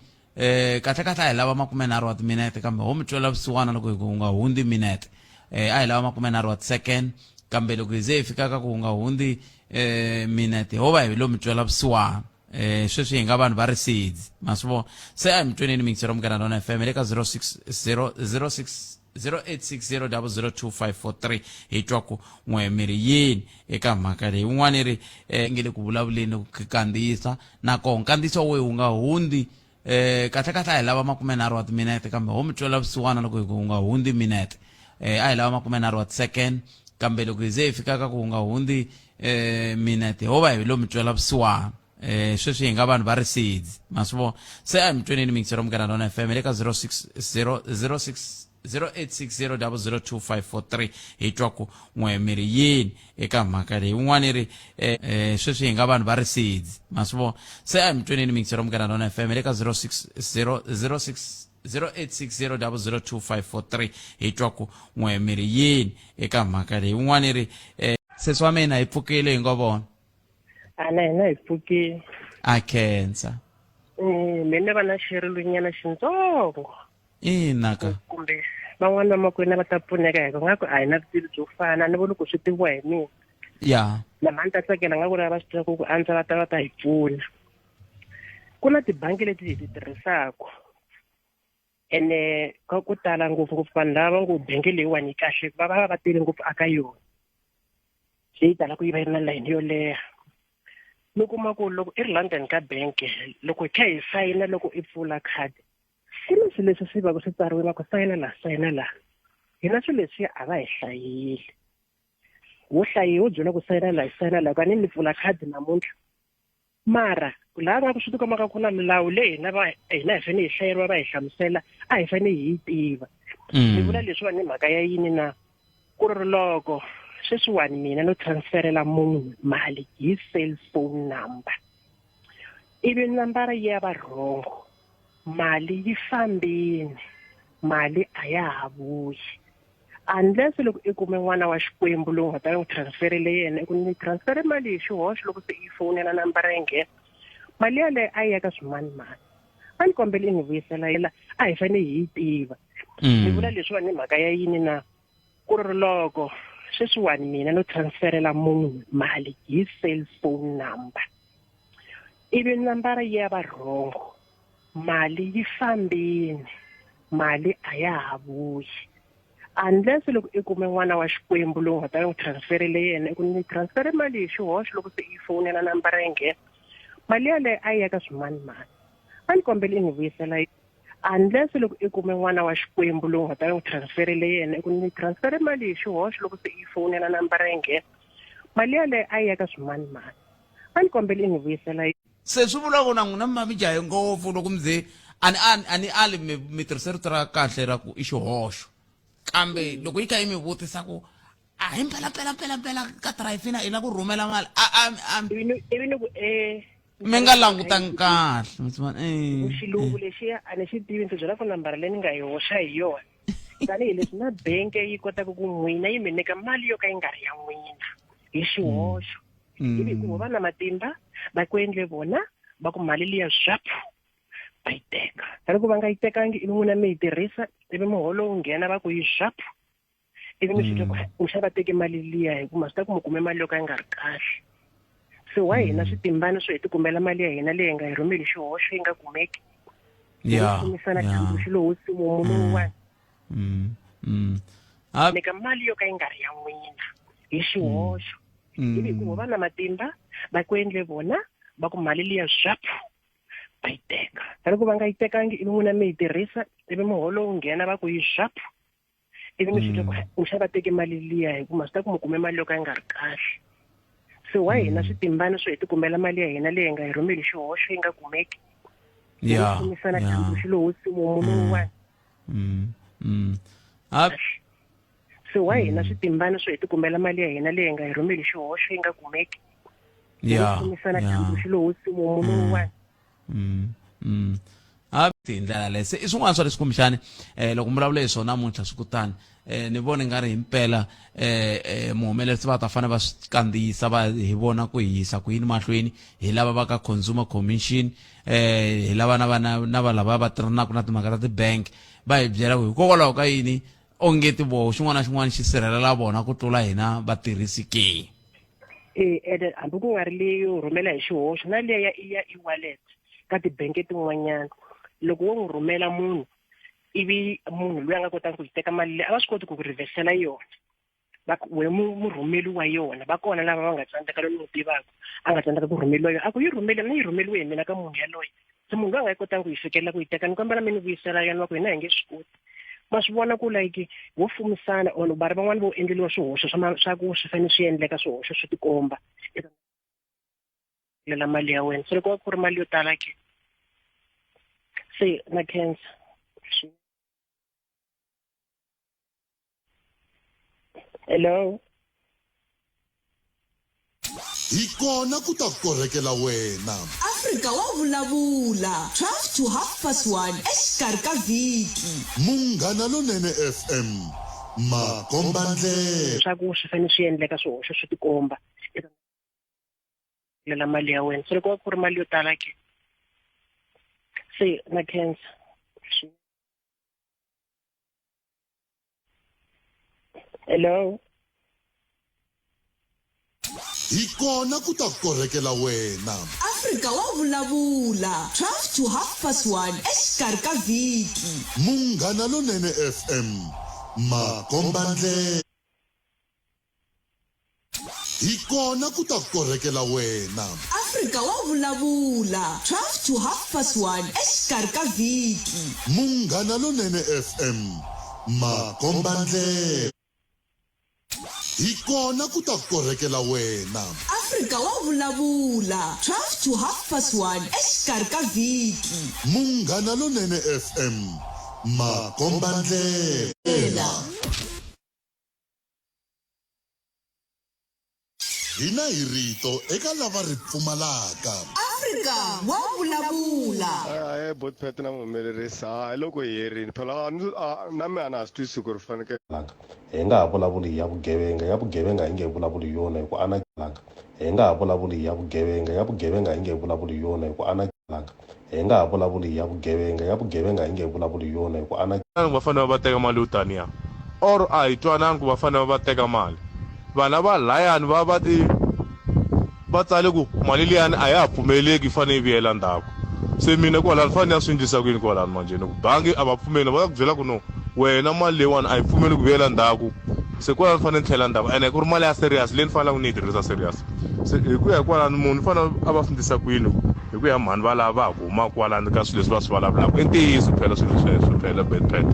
kahle kahle a hi lava makumenharhu wa timinete kambe ho mi twela vusiwana loko hi ku wu nga hundzi minete a hi lava makumenharhu wa ti-second kambe loko hi ze hi fika ka ku wu nga hundzi minete ho va hi lo mi twela vusiwana. Sweswi hi nga vanhu va risidzi ma swi vona se a hi mi tweneni mingisero Munghana Lona FM le ka 060 06 0860 002543 hi twa ku n'we mi ri yini eka mhaka leyi wun'wana yi ri nge le ku vulavuleni ku kandziyisa nakoho nkandziyiso wa wehe wu nga hundzi kahle kahle a hi lava makumenharhu wa timinete kambe ho mi twela vusiwana loko hi ku wu nga hundzi minete a hi lava makumenharhu wa ti-second kambe loko hi ze hi fika ka ku wu nga hundzi minete ho va hi lo mi twela vusiwana. Sweswi hi nga vanhu va risidzi ma swi vona se a hi mi tweneni mingisero Munghana Lona FM le ka 060 06 0860 002543 hi twa ku n'we mi ri yini eka mhaka leyi wun'wana yi ri sweswi hi nga vanhu va risidzi ma swi vona se a hi mi tweneni mingisero Munghana Lona FM le ka 060 06 0860 002543 hi twa ku n'we mi ri yini eka mhaka leyi wun'wana yi ri sesi wa mina hi pfukile hi ngo vona. A na hina hi pfukile. A khensa. Mina va na xirilunyana xintsongo. Ina ka. Kumbe van'wana va makwenu va ta pfuneka hi ku nga ku a hi na vutivi byo fana ni voni ku swi tiviwa hi mina. Ya. Na mhani ta tsakela nga ku ri va swi tiva ku antswa va ta va ta hi pfuna. Ku na tibangi leti hi ti tirhisaka ene ka ku tala ngopfungopfu vanhu lava va ngo bangi leyiwani yi kahle va va va tele ngopfu aka yona leyi talaka yi va yi ri na layini yo leha. Mi kuma ku loko i ri London ka bank loko hi kha hi sayina loko i pfula khadi ku na swilo leswi swi va swi tsariwe va ku sayina laha sayina laha hina swilo leswiya a va hi hlayile wo hlayiwa wo byela ku sayina laha sayina laha ka ni ni pfula khadi namuntlha mara laha nga ku swi tikomaka ku na milawu leyi hina va hina hi fanele hi hlayeriwa va hi hlamusela a hi fanele hi yi tiva. Ni vula leswiwani hi mhaka ya yini na ku ri loko sweswiwani mina no transferela munhu mali hi cellphone number ivi nambara yi ya va wrong mali yi fambini mali a ya ha vuyi unless loko i kume n'wana wa Xikwembu lowu nga ta n'wi transferele yena i ku ni transfere mali hi xihoxo loko se i fowunela nambara yi nghena mali yaleyo a yi ya ka swimanimani a ni kombela i ni vuyisela yela a hi fanele hi yi tiva. Ni vula leswiwani hi mhaka ya yini na ku ri loko sweswiwani mina no transferela munhu mali hi cellphone number ivi nambara yi ya va wrong mali yi fambini mali a ya ha vuyi unless loko i kume n'wana wa Xikwembu lowu nga ta n'wi transferele yena i ku ni transfere mali hi xihoxo loko se i fowunela nambara yi nghena mali yaleyo a yi ya ka swimanimani a ni kombela i ni vuyisela unless loko i kume n'wana wa Xikwembu lowu nga ta n'wi transferele yena i ku ni transfere mali hi xihoxo loko se i fowunela nambara yi nghena mali yaleyo a yi ya ka swimanimani a ni kombela i ni vuyisela. Se swi vula ku na n'wina mi va mi jahe ngopfu loko mi ze a ni a ni ali mi mi tirhise rito ra kahle ra ku i xihoxo kambe loko yi kha yi mi vutisa ku a hi mpela mpela mpela mpela ka Trifina i la ku rhumela mali a a a ivi ni ku e mi nga langutangi kahle mi swi eh, xilungu lexiya a ni xi tivi ni ti byela ku nambara leyi ni nga yi hoxa hi yona tanihileswi na benke yi kotaka ku n'wina yi mi nyika mali yo ka yi nga ri ya n'wina hi xihoxo ivi hikuva va na matimba va ku endle vona va ku mali liya zwapu va yi teka ta loko va nga yi tekangi ivi n'wina mi yi tirhisa ivi muholo wu nghena va ku yi zwapu ivi mi swi twa ku u xa va teke mali liya hi ku ma swi ta ku mi kume mali yo ka yi nga ri kahle se wa hina switimbana swo hi tikumela mali ya hina leyi hi nga yi rhumeli xihoxo yi nga kumeki ya kumisana dyambu xi lo hosi mumu lowuwani mm. nyika mali yo ka yi nga ri ya n'wina hi xihoxo ivi hikuva va na matimba va ku endle vona va ku mali liya zwapu va yi teka ta loko va nga yi tekangi ivi n'wina mi yi tirhisa ivi muholo wu nghena va ku yi zwapu ivi mi swi twa ku u xa va teke mali liya hi ku ma swi ta ku mi kume mali yo ka yi nga ri kahle. Se wa hina switimbana swo hi tikumela mali ya hina leyi hi nga yi rhumeli xihoxo yi nga kumeki. Ya. Kumisana dyambu xi lo hosi mumu lowuwani. Ah, Se wa hina switimbana swo hi tikumela mali ya hina leyi hi nga yi rhumeli xihoxo yi nga kumeki. Kumisana dyambu xi lo hosi mumu lowuwani. A hi ndlela leyo se i swin'wana swa leswi kumbexani loko mi vulavula hi swona namuntlha swi kutani ni vona nga ri himpela muhumelerisi va ta fanele va swi kandziyisa va hi vona ku hi yisa ku yini mahlweni hi lava va ka consumer commission hi lava na vana na va lava va tirhanaka na timhaka ta ti-bank va hi byela ku hikokwalaho ka yini onge ti voho xin'wana na xin'wana xi sirhelela vona ku tlula hina vatirhisi ke. E ene hambi ku nga ri leyo rhumela hi xihoxo na liya ya ya e-wallet ka tibanke tin'wanyana loko wo n'wi rhumela munhu ivi munhu loyi a nga kotanga ku yi teka mali leyi a va swi koti ku ku reversela yona va ku we murhumeli wa yona va kona lava va nga tsandzeka loyi ni n'wi tivaka a nga tsandzeka ku rhumeliwa yona a ku yi rhumele mina yi rhumeliwe hi mina ka munhu yaloye se munhu loyi a nga yi kotanga ku yi fikelela ku yi teka ni kombela mi ni vuyisela yona va ku hina hi nge swi koti ma swi vona ku like vo fumisana or vari van'wani vo endleliwa swihoxo swa swa ku swi fanele swi endleka swihoxo swi tikomba eka lela mali ya wena se loko va ku ri mali yo tala ke se na khensa. Hello. Hi kona ku ta korhekela wena. Afrika wa vulavula 12 to half past 1 exikarhi ka vhiki. Munghana Lonene FM, makombandlela. Swa ku swi fanele swi endleka swihoxo swi tikomba eka lela mali ya wena se loko va ku ri mali yo tala ke se na khensa. Hello. Hi kona ku ta korhekela wena. Afrika wa vulavula 12 to half past 1 exikarhi ka vhiki. Munghana Lonene FM, makombandlela. Hi kona ku ta korhekela wena. Afrika wa vulavula 12 to half past 1 exikarhi ka vhiki. Munghana Lonene FM, makombandlela. Hi kona ku ta korhekela wena. Afrika wa vulavula 12 to half past 1 exikarhi ka vhiki. Munghana Lonene FM, makombandlela. Hina hi rito eka lava ri pfumalaka. Afrika wa vulavula. Ahee bot Pat na muhumelerisi ha loko hi herini phela na mina a na ha swi twisisi ku ri fanekele. Hi nga ha vulavuli hi ya vugevenga, ya vugevenga hi nge vulavuli hi yona hi ku ana Hi nga ha vulavuli hi ya vugevenga, ya vugevenga hi nge vulavuli hi yona hi ku ana Hi nga ha vulavuli hi ya vugevenga, ya vugevenga hi nge vulavuli hi yona hi ku ana. Va fanele va teka mali yo taniya or a hi twanani ku va fanele va teka mali vana va layani va va ti va tsale ku mali liyani a ya ha pfumeleki yi fanele yi vuyela ndzhaku se mina kwalano ni fanele ni ya swi endlisa ku yini kwalano manjhe ni ku bangi a va pfumeli va ta ku byela ku no wena mali leyiwani a yi pfumeli ku vuyela ndzhaku se kwalano ni fanele ni tlhela ndzhaku ene ku ri mali ya serious leyi ni faneleke ni yi tirhisa serious se hi ku ya hi kwalano munhu u fanele a va swi endlisa ku yini hi ku ya mhani va lava va ha ku humaka kwalano ka swilo leswi va swi vulavulaka i ntiyiso phela swilo sweswo phela betpet.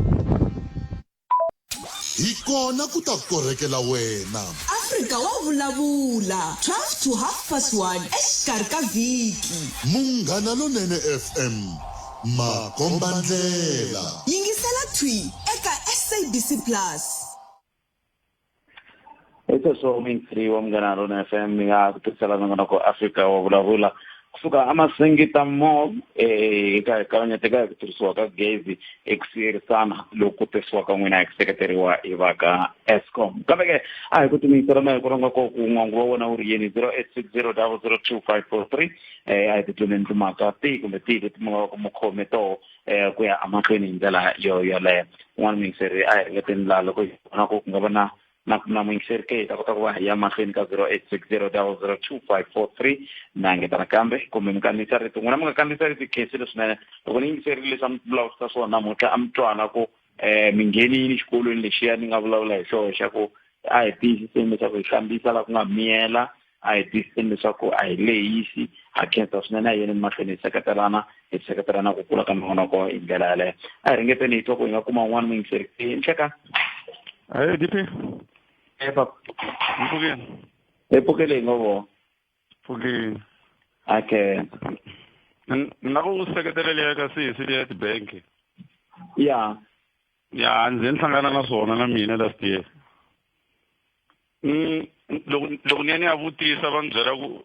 Hi kona ku ta korhekela wena. Afrika wa vulavula 12 to half past 1 exikarhi ka vhiki. Munghana Lonene FM, makombandlela. Yingisela thwi eka SABC Plus. Hi sweswo mintri wa Munghana Lona FM mi nga ku tirhisela nongonoko Afrika wa vulavula kusuka eMasingita Mall eka kavanyeteka hi ku tirhisiwa ka gezi eku siyerisana loku tirhisiwaka n'wina hi ku seketeriwa hi va ka Eskom. Kambe ke a hi ku timisela na hi ku rhanga ko ku n'wangu wa wena wu ri yini 0860002543 a hi titweleni timhaka tihi kumbe tihi leti mi nga va ku mu khome toho ku ya emahlweni hi ndlela yo yoleyo. Un'wana muyingiseri a hi ringeteni laha loko hi vona ku ku nga va na na na muyingiseri ke hi ta kota ku va hi ya mahlweni ka 0860002543 na engeta nakambe kumbe mi kandziyisa rito n'wina mi nga kandziyisa rito khensile swinene loko ni yingiserile leswi a mi vulavurisa swona namuntlha a mi twana ku mi nghenini xikolweni lexiya ni nga vulavula hi xona xa ku a hi tiyisiseni leswaku hi hlambisa laha ku nga miyela a hi tiyisiseni leswaku a hi lehisi ha khensa swinene a hi yeni mahlweni hi seketelana hi seketelana ku kula ka minongonoko hi ndlela yaleyo a hi ringeteni hi twa ku hi nga kuma un'wana muyingiseri nhleka. Ahee DP. E papa. Mpfukeni. Hi pfukele hi ngo vo. Pfukini. Okay. Ni nga ku seketela leya ka sesi leya tibank. Ya. Ya, ndzi ni hlangana na swona na mina last year. Loko loko ni ya ni ya vutisa va ni byela ku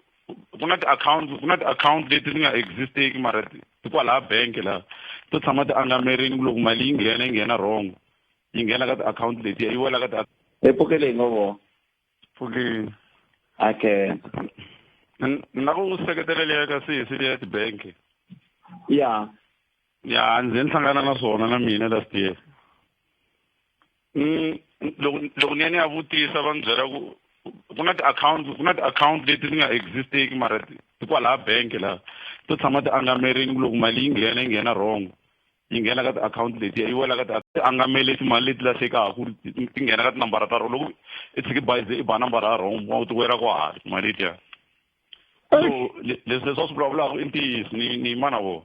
ku na ti-account ku na ti-account leti ti nga exist-eki mara ti ti kwalaya bank laha to tshama ti angamerini ku loko mali yi nghena yi nghena wrong yi nghena ka ti-account letiya yi wela ka ti E pfukele hi ngo vo. Pfukini. Okay. Ni nga ku seketela leya ka sesi leya tibank. Ya. Ya, ndzi ni hlangana na swona na mina last year. Loko loko ni ya ni ya vutisa va ni byela ku ku na ti-account ku na ti-account leti ti nga exist-eki mara ti ti kwalaya bank laha to tshama ti angamerini ku loko mali yi nghena yi nghena wrong yi nghena ka ti-account letiya yi wela ka ti angamele timali leti lahlekaku ti nghena ka tinambara ta rona loko i tshike bayize i ba nambara ya wrong wa ti wela kwahale timali letiya so leswi leswi va swi vulavulaka i ntiyiso ni ni yima na vona.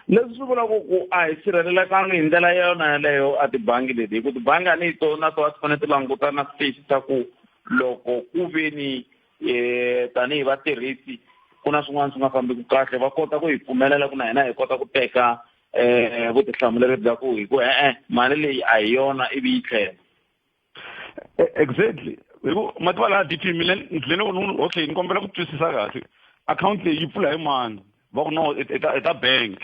Leswi swi vulaka ku a hi sirhelelekanga hi ndlela yona yaleyo a tibangi leti hi ku tibangi a ni to na tona ti fanele ti languta na swi tiyisisa ku loko ku ve ni um tanihi vatirhisi ku na swin'wana swi nga fambiki kahle va kota ku hi pfumelela ku na hina hi kota ku teka um vutihlamuleri bya ku hi ku e-e mali leyi a hi yona ivi yi tlhela. Exactly hi ku ma tiva laha D_P mina ni dlele ku okay ni kombela ku twisisa kahle akhawunti leyi yi pfula hi mani va ku no i ta i ta bank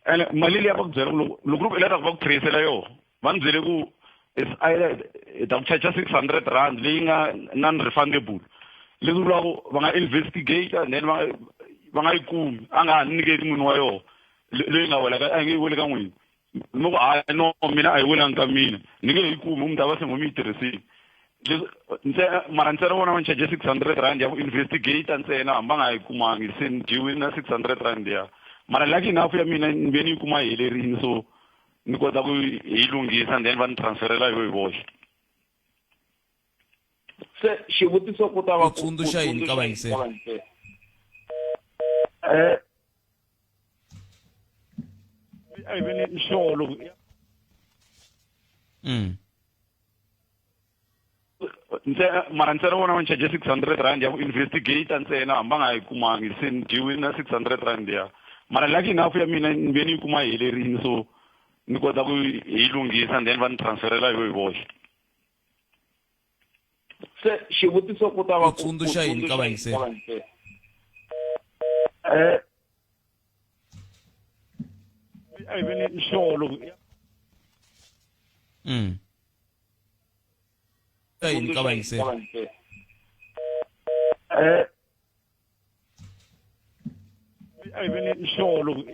ene mali liya va ku byela ku loko loko ku ri i lava ku va ku trace-ela yona va ni byele ku is either hi ta ku charge 600 rand leyi nga non refundable leswi vulaka ku va nga investigate and then va va nga yi kumi a nga ha nyiketi n'wini wa yona leyi nga wela ka a yi nge weli ka n'wina mi ku hayi no mina a yi welanga ka mina ni nge yi kumi mi ta va se mi yi tirhisile leswi ntsena mara ntsena vona va ni charge 600 rand ya ku investigate ntsena hambi va nga yi kumangi se ni dyiwile na 600 rand ya mara lucky enough ya mina ni ve ni yi kuma yi helerile so ni kota ku yi lunghisa and then va ni transferela yo hi voxe. Se xivutiso ku ta va ku tsundzuxa yini ka vayingiseri? A hi veni sure loko ntsena mara ntsena vona va ni charge 600 rand ya ku investigate ntsena hambi va nga yi kumangi se ni dyiwile na 600 rand ya mara lucky enough ya mina ni ve ni yi kuma yi helerile so ni kota ku yi lunghisa and then va ni transferela yo hi voxe. Se xivutiso ku ta va ku tsundzuxa yini ka vayingiseri? A hi veni sure loko Yini ka vayingiseri? A hi veni sure loko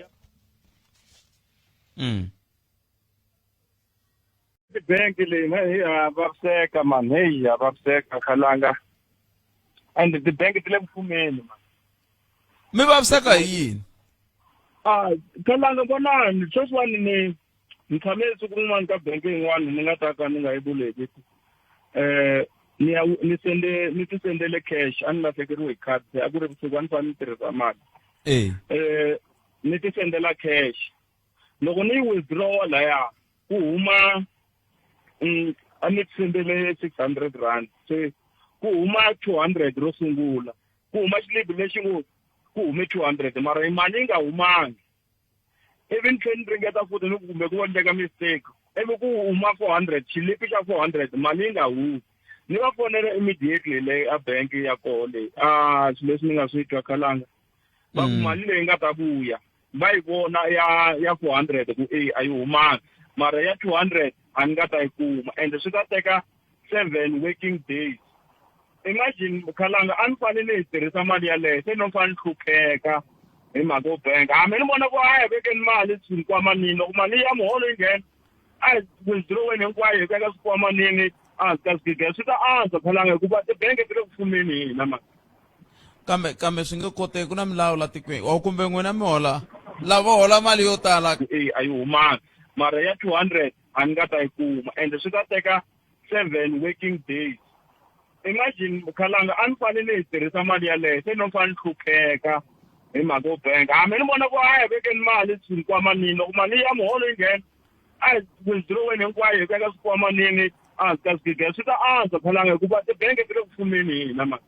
Tibank leyi na hi ha vaviseka mani heyi ha vaviseka khalanga and tibank ti le ku fumeni mani. Mi vaviseka hi yini? A khalanga vonani sweswiwani ni ni tshame siku rin'wana ka bank yin'wana ni nga ta ka ni nga yi vuleki eh ni ya ni sende ni ti sendele cash a ni lahlekeriwe hi card se a ku ri vusiku a ni fanele ni tirhisa mali eh eh ni ti sendela cash loko ni yi withdraw laya ku huma a ni sendele 600 rand se ku huma 200 ro sungula ku huma xilipi lexi ngo ku hume 200 mara mali yi nga humangi ivi ni tlhela ni ringeta futhi ni ku kumbe ku endleka mistake ivi ku huma 400 xilipi xa 400 mali yi nga humi ni va fonela immediately leyi a bank ya koho leyi a swilo leswi ni nga swi twa khalanga va ku mali leyi nga ta vuya va yi vona ya ya 400 ku e a yi humanga mara ya 200 a ni nga ta yi kuma ende swi ta teka 7 working days imagine khalanga a ni fanele hi tirhisa mali yaleyo se no fanele ni hlupheka hi mhaka yo bank hambi ni vona ku a hi vekeni mali swinkwamanini loko mali ya muholo yi nghena a hi withdraweni hinkwayo hi veka swikwamanini a ka swigega swi ta antswa khalanga hikuva tibange ti le ku fumeni hi hina mani Kambe kambe swi nge koteki ku na milawu la tikweni or kumbe n'wina mi hola lavo hola mali yo tala e a yi humanga mara ya 200 a ni nga ta yi kuma ende swi ta teka 7 working days imagine khalanga a ni fanele hi tirhisa mali yaleyo se no fanele ni hlupheka hi mhaka yo bank hambi ni vona ku a hi vekeni mali swinkwamanini loko mali ya muholo yi nghena a hi withdraweni hinkwayo hi veka swikwamanini a ka swigega swi ta antswa khalanga hikuva tibange ti le ku fumeni hi hina mani.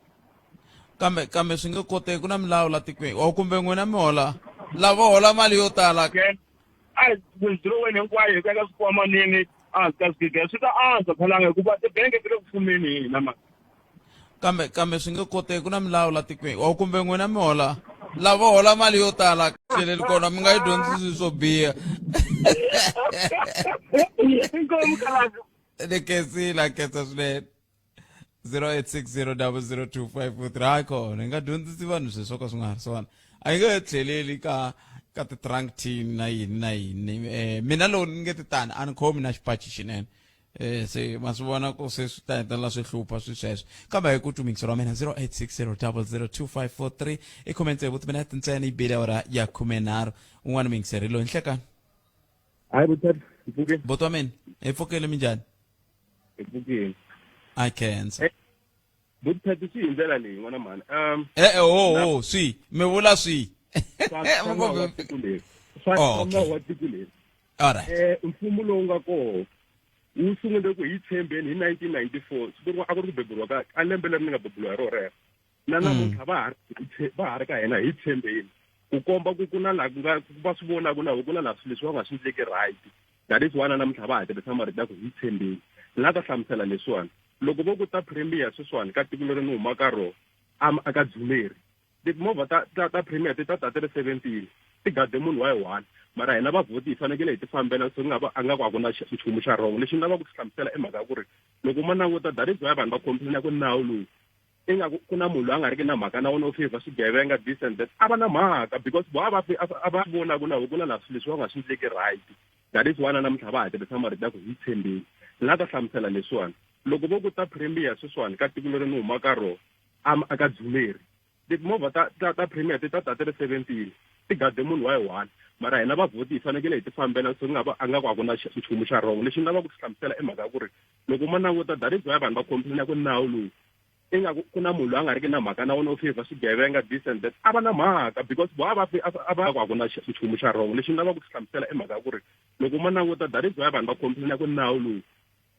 Kambe kambe swi nge koteki ku na milawu la tikweni or kumbe n'wina mi hola lavo hola mali yo tala. A hi withdraw-eni hinkwayo hi veka swikwamanini ehansi ka swigege swi ta antswa khalanga hikuva tibangi ti le ku fumeni hi hina mani. Kambe kambe swi nge koteki ku na milawu la tikweni or kumbe n'wina mi hola lavo hola mali yo tala tlheleli kona mi nga yi dyondzisi swo biha. Inkomu khalanga. Ni khensile a khensa swinene. 0860002543 hayi kona hi nga dyondzisi vanhu swilo swo ka swi nga ha ri swona a yi nge tlheleli ka ka ti-trunk tin na yini na yini um mina loko ni nge ti tani a ni khomi na xipaci xinene um se ma swi vona ku se swi ta hetelela swi hlupha swi sweswo kambe hi ku twi wa mina 0860002543 i khume tsevu timinete ntsena yi bile awara ya 13 un'wana muyingiseri loyi nhlekani Hayi butata, hi pfukile. Buti wa mina, hi pfukile minjhani? Hi pfukile. I khensa. Eh, butata swi hi ndlela leyi n'wana mhani. Um Eh eh ho ho swi, mi vula swi. Swa wa tiko leri. Swa Oh, okay. wa tiko leri. All right. Eh mfumo lowu nga koho wu sungule ku hi tshembeni hi 1994 siku rin'wana a ku ri ku beburiwa ka a lembe leri ni nga beburiwa hi rona rero na namuntlha va ha va ha ri ka hina hi tshembeni ku komba ku ku na laha ku nga va swi vonaka na ku na laha swilo leswi va nga swi endleki right that is why na namuntlha va ha tirhisa marito ya ku hi tshembeni ni la ta hlamusela leswiwani loko vo ku ta premier sweswiwani ka tiko leri ni huma ka rona a ka dzumeri timovha ta ta ta premier ti ta ta ti ri 17 ti gade munhu wa yi one mara hina vavhoti hi fanekele hi ti fambela so nga va a nga ku a ku na nchumu xa wrong lexi ni lavaka ku xi hlamusela i mhaka ya ku ri loko ma languta that is why vanhu va complain ku nawu lowu ingaku ku na munhu loyi a nga riki na mhaka na wona u favor swigevenga this and that a va na mhaka because vo a va a va vonaku na ku na laha swilo leswi va nga swi endleki right that is why na namuntlha va ha tirhisa marito ya ku hi tshembeni ni la ta hlamusela leswiwani loko vo ku ta premier sweswiwani ka tiko leri ni huma ka rona a ka dzumeri timovha ta ta ta premier ti ta ta ti ri 17 ti gade munhu wa yi one mara hina vavhoti hi fanekele hi ti fambela so nga va a nga ku a ku na nchumu xa wrong lexi ni lavaka ku xi hlamusela i mhaka ya ku ri loko ma languta that is why vanhu va complain ku nawu lowu ingaku ku na munhu loyi a nga riki na mhaka na wona u favor swigevenga this and that a va na mhaka because vo a va a va ku a ku na nchumu xa wrong lexi ni lavaka ku xi hlamusela i mhaka ya ku ri loko ma languta that is why vanhu va complain ku nawu lowu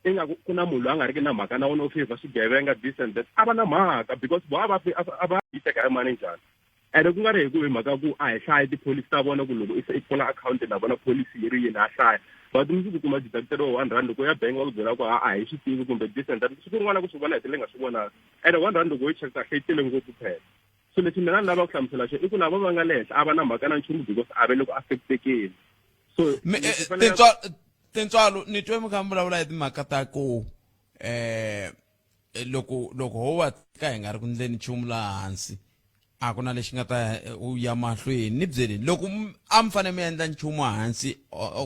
ingaku ku na munhu loyi a nga riki na mhaka na wona u favor swigevenga this and that a va na mhaka because vo a va a va yi teka hi mani njhani ene ku nga ri hi ku hi mhaka ku a hi hlayi tipholisi ta vona ku loko i pfula akhawunti na vona pholisi yi ri yini ha hlaya but mundzuku kuma deducteriwa one rand loko u ya bank va ku byela ku a a hi swi tivi kumbe this and that siku rin'wana ku swi vona hi tele nga swi vonaka ene one rand loko u yi check kahle yi tele ngopfu phela so lexi mina ni lava ku hlamusela xo i ku lava va nga le henhla a va na mhaka na nchumu because a ve le ku affectekeni so Tintswalo ni twe mi kha mi vulavula hi timhaka ta ku eh loko loko ho va ka hi nga ri ku ndleni nchumu laha hansi a ku na lexi nga ta u ya mahlweni ni byeleni loko a mi fanele mi endla nchumu hansi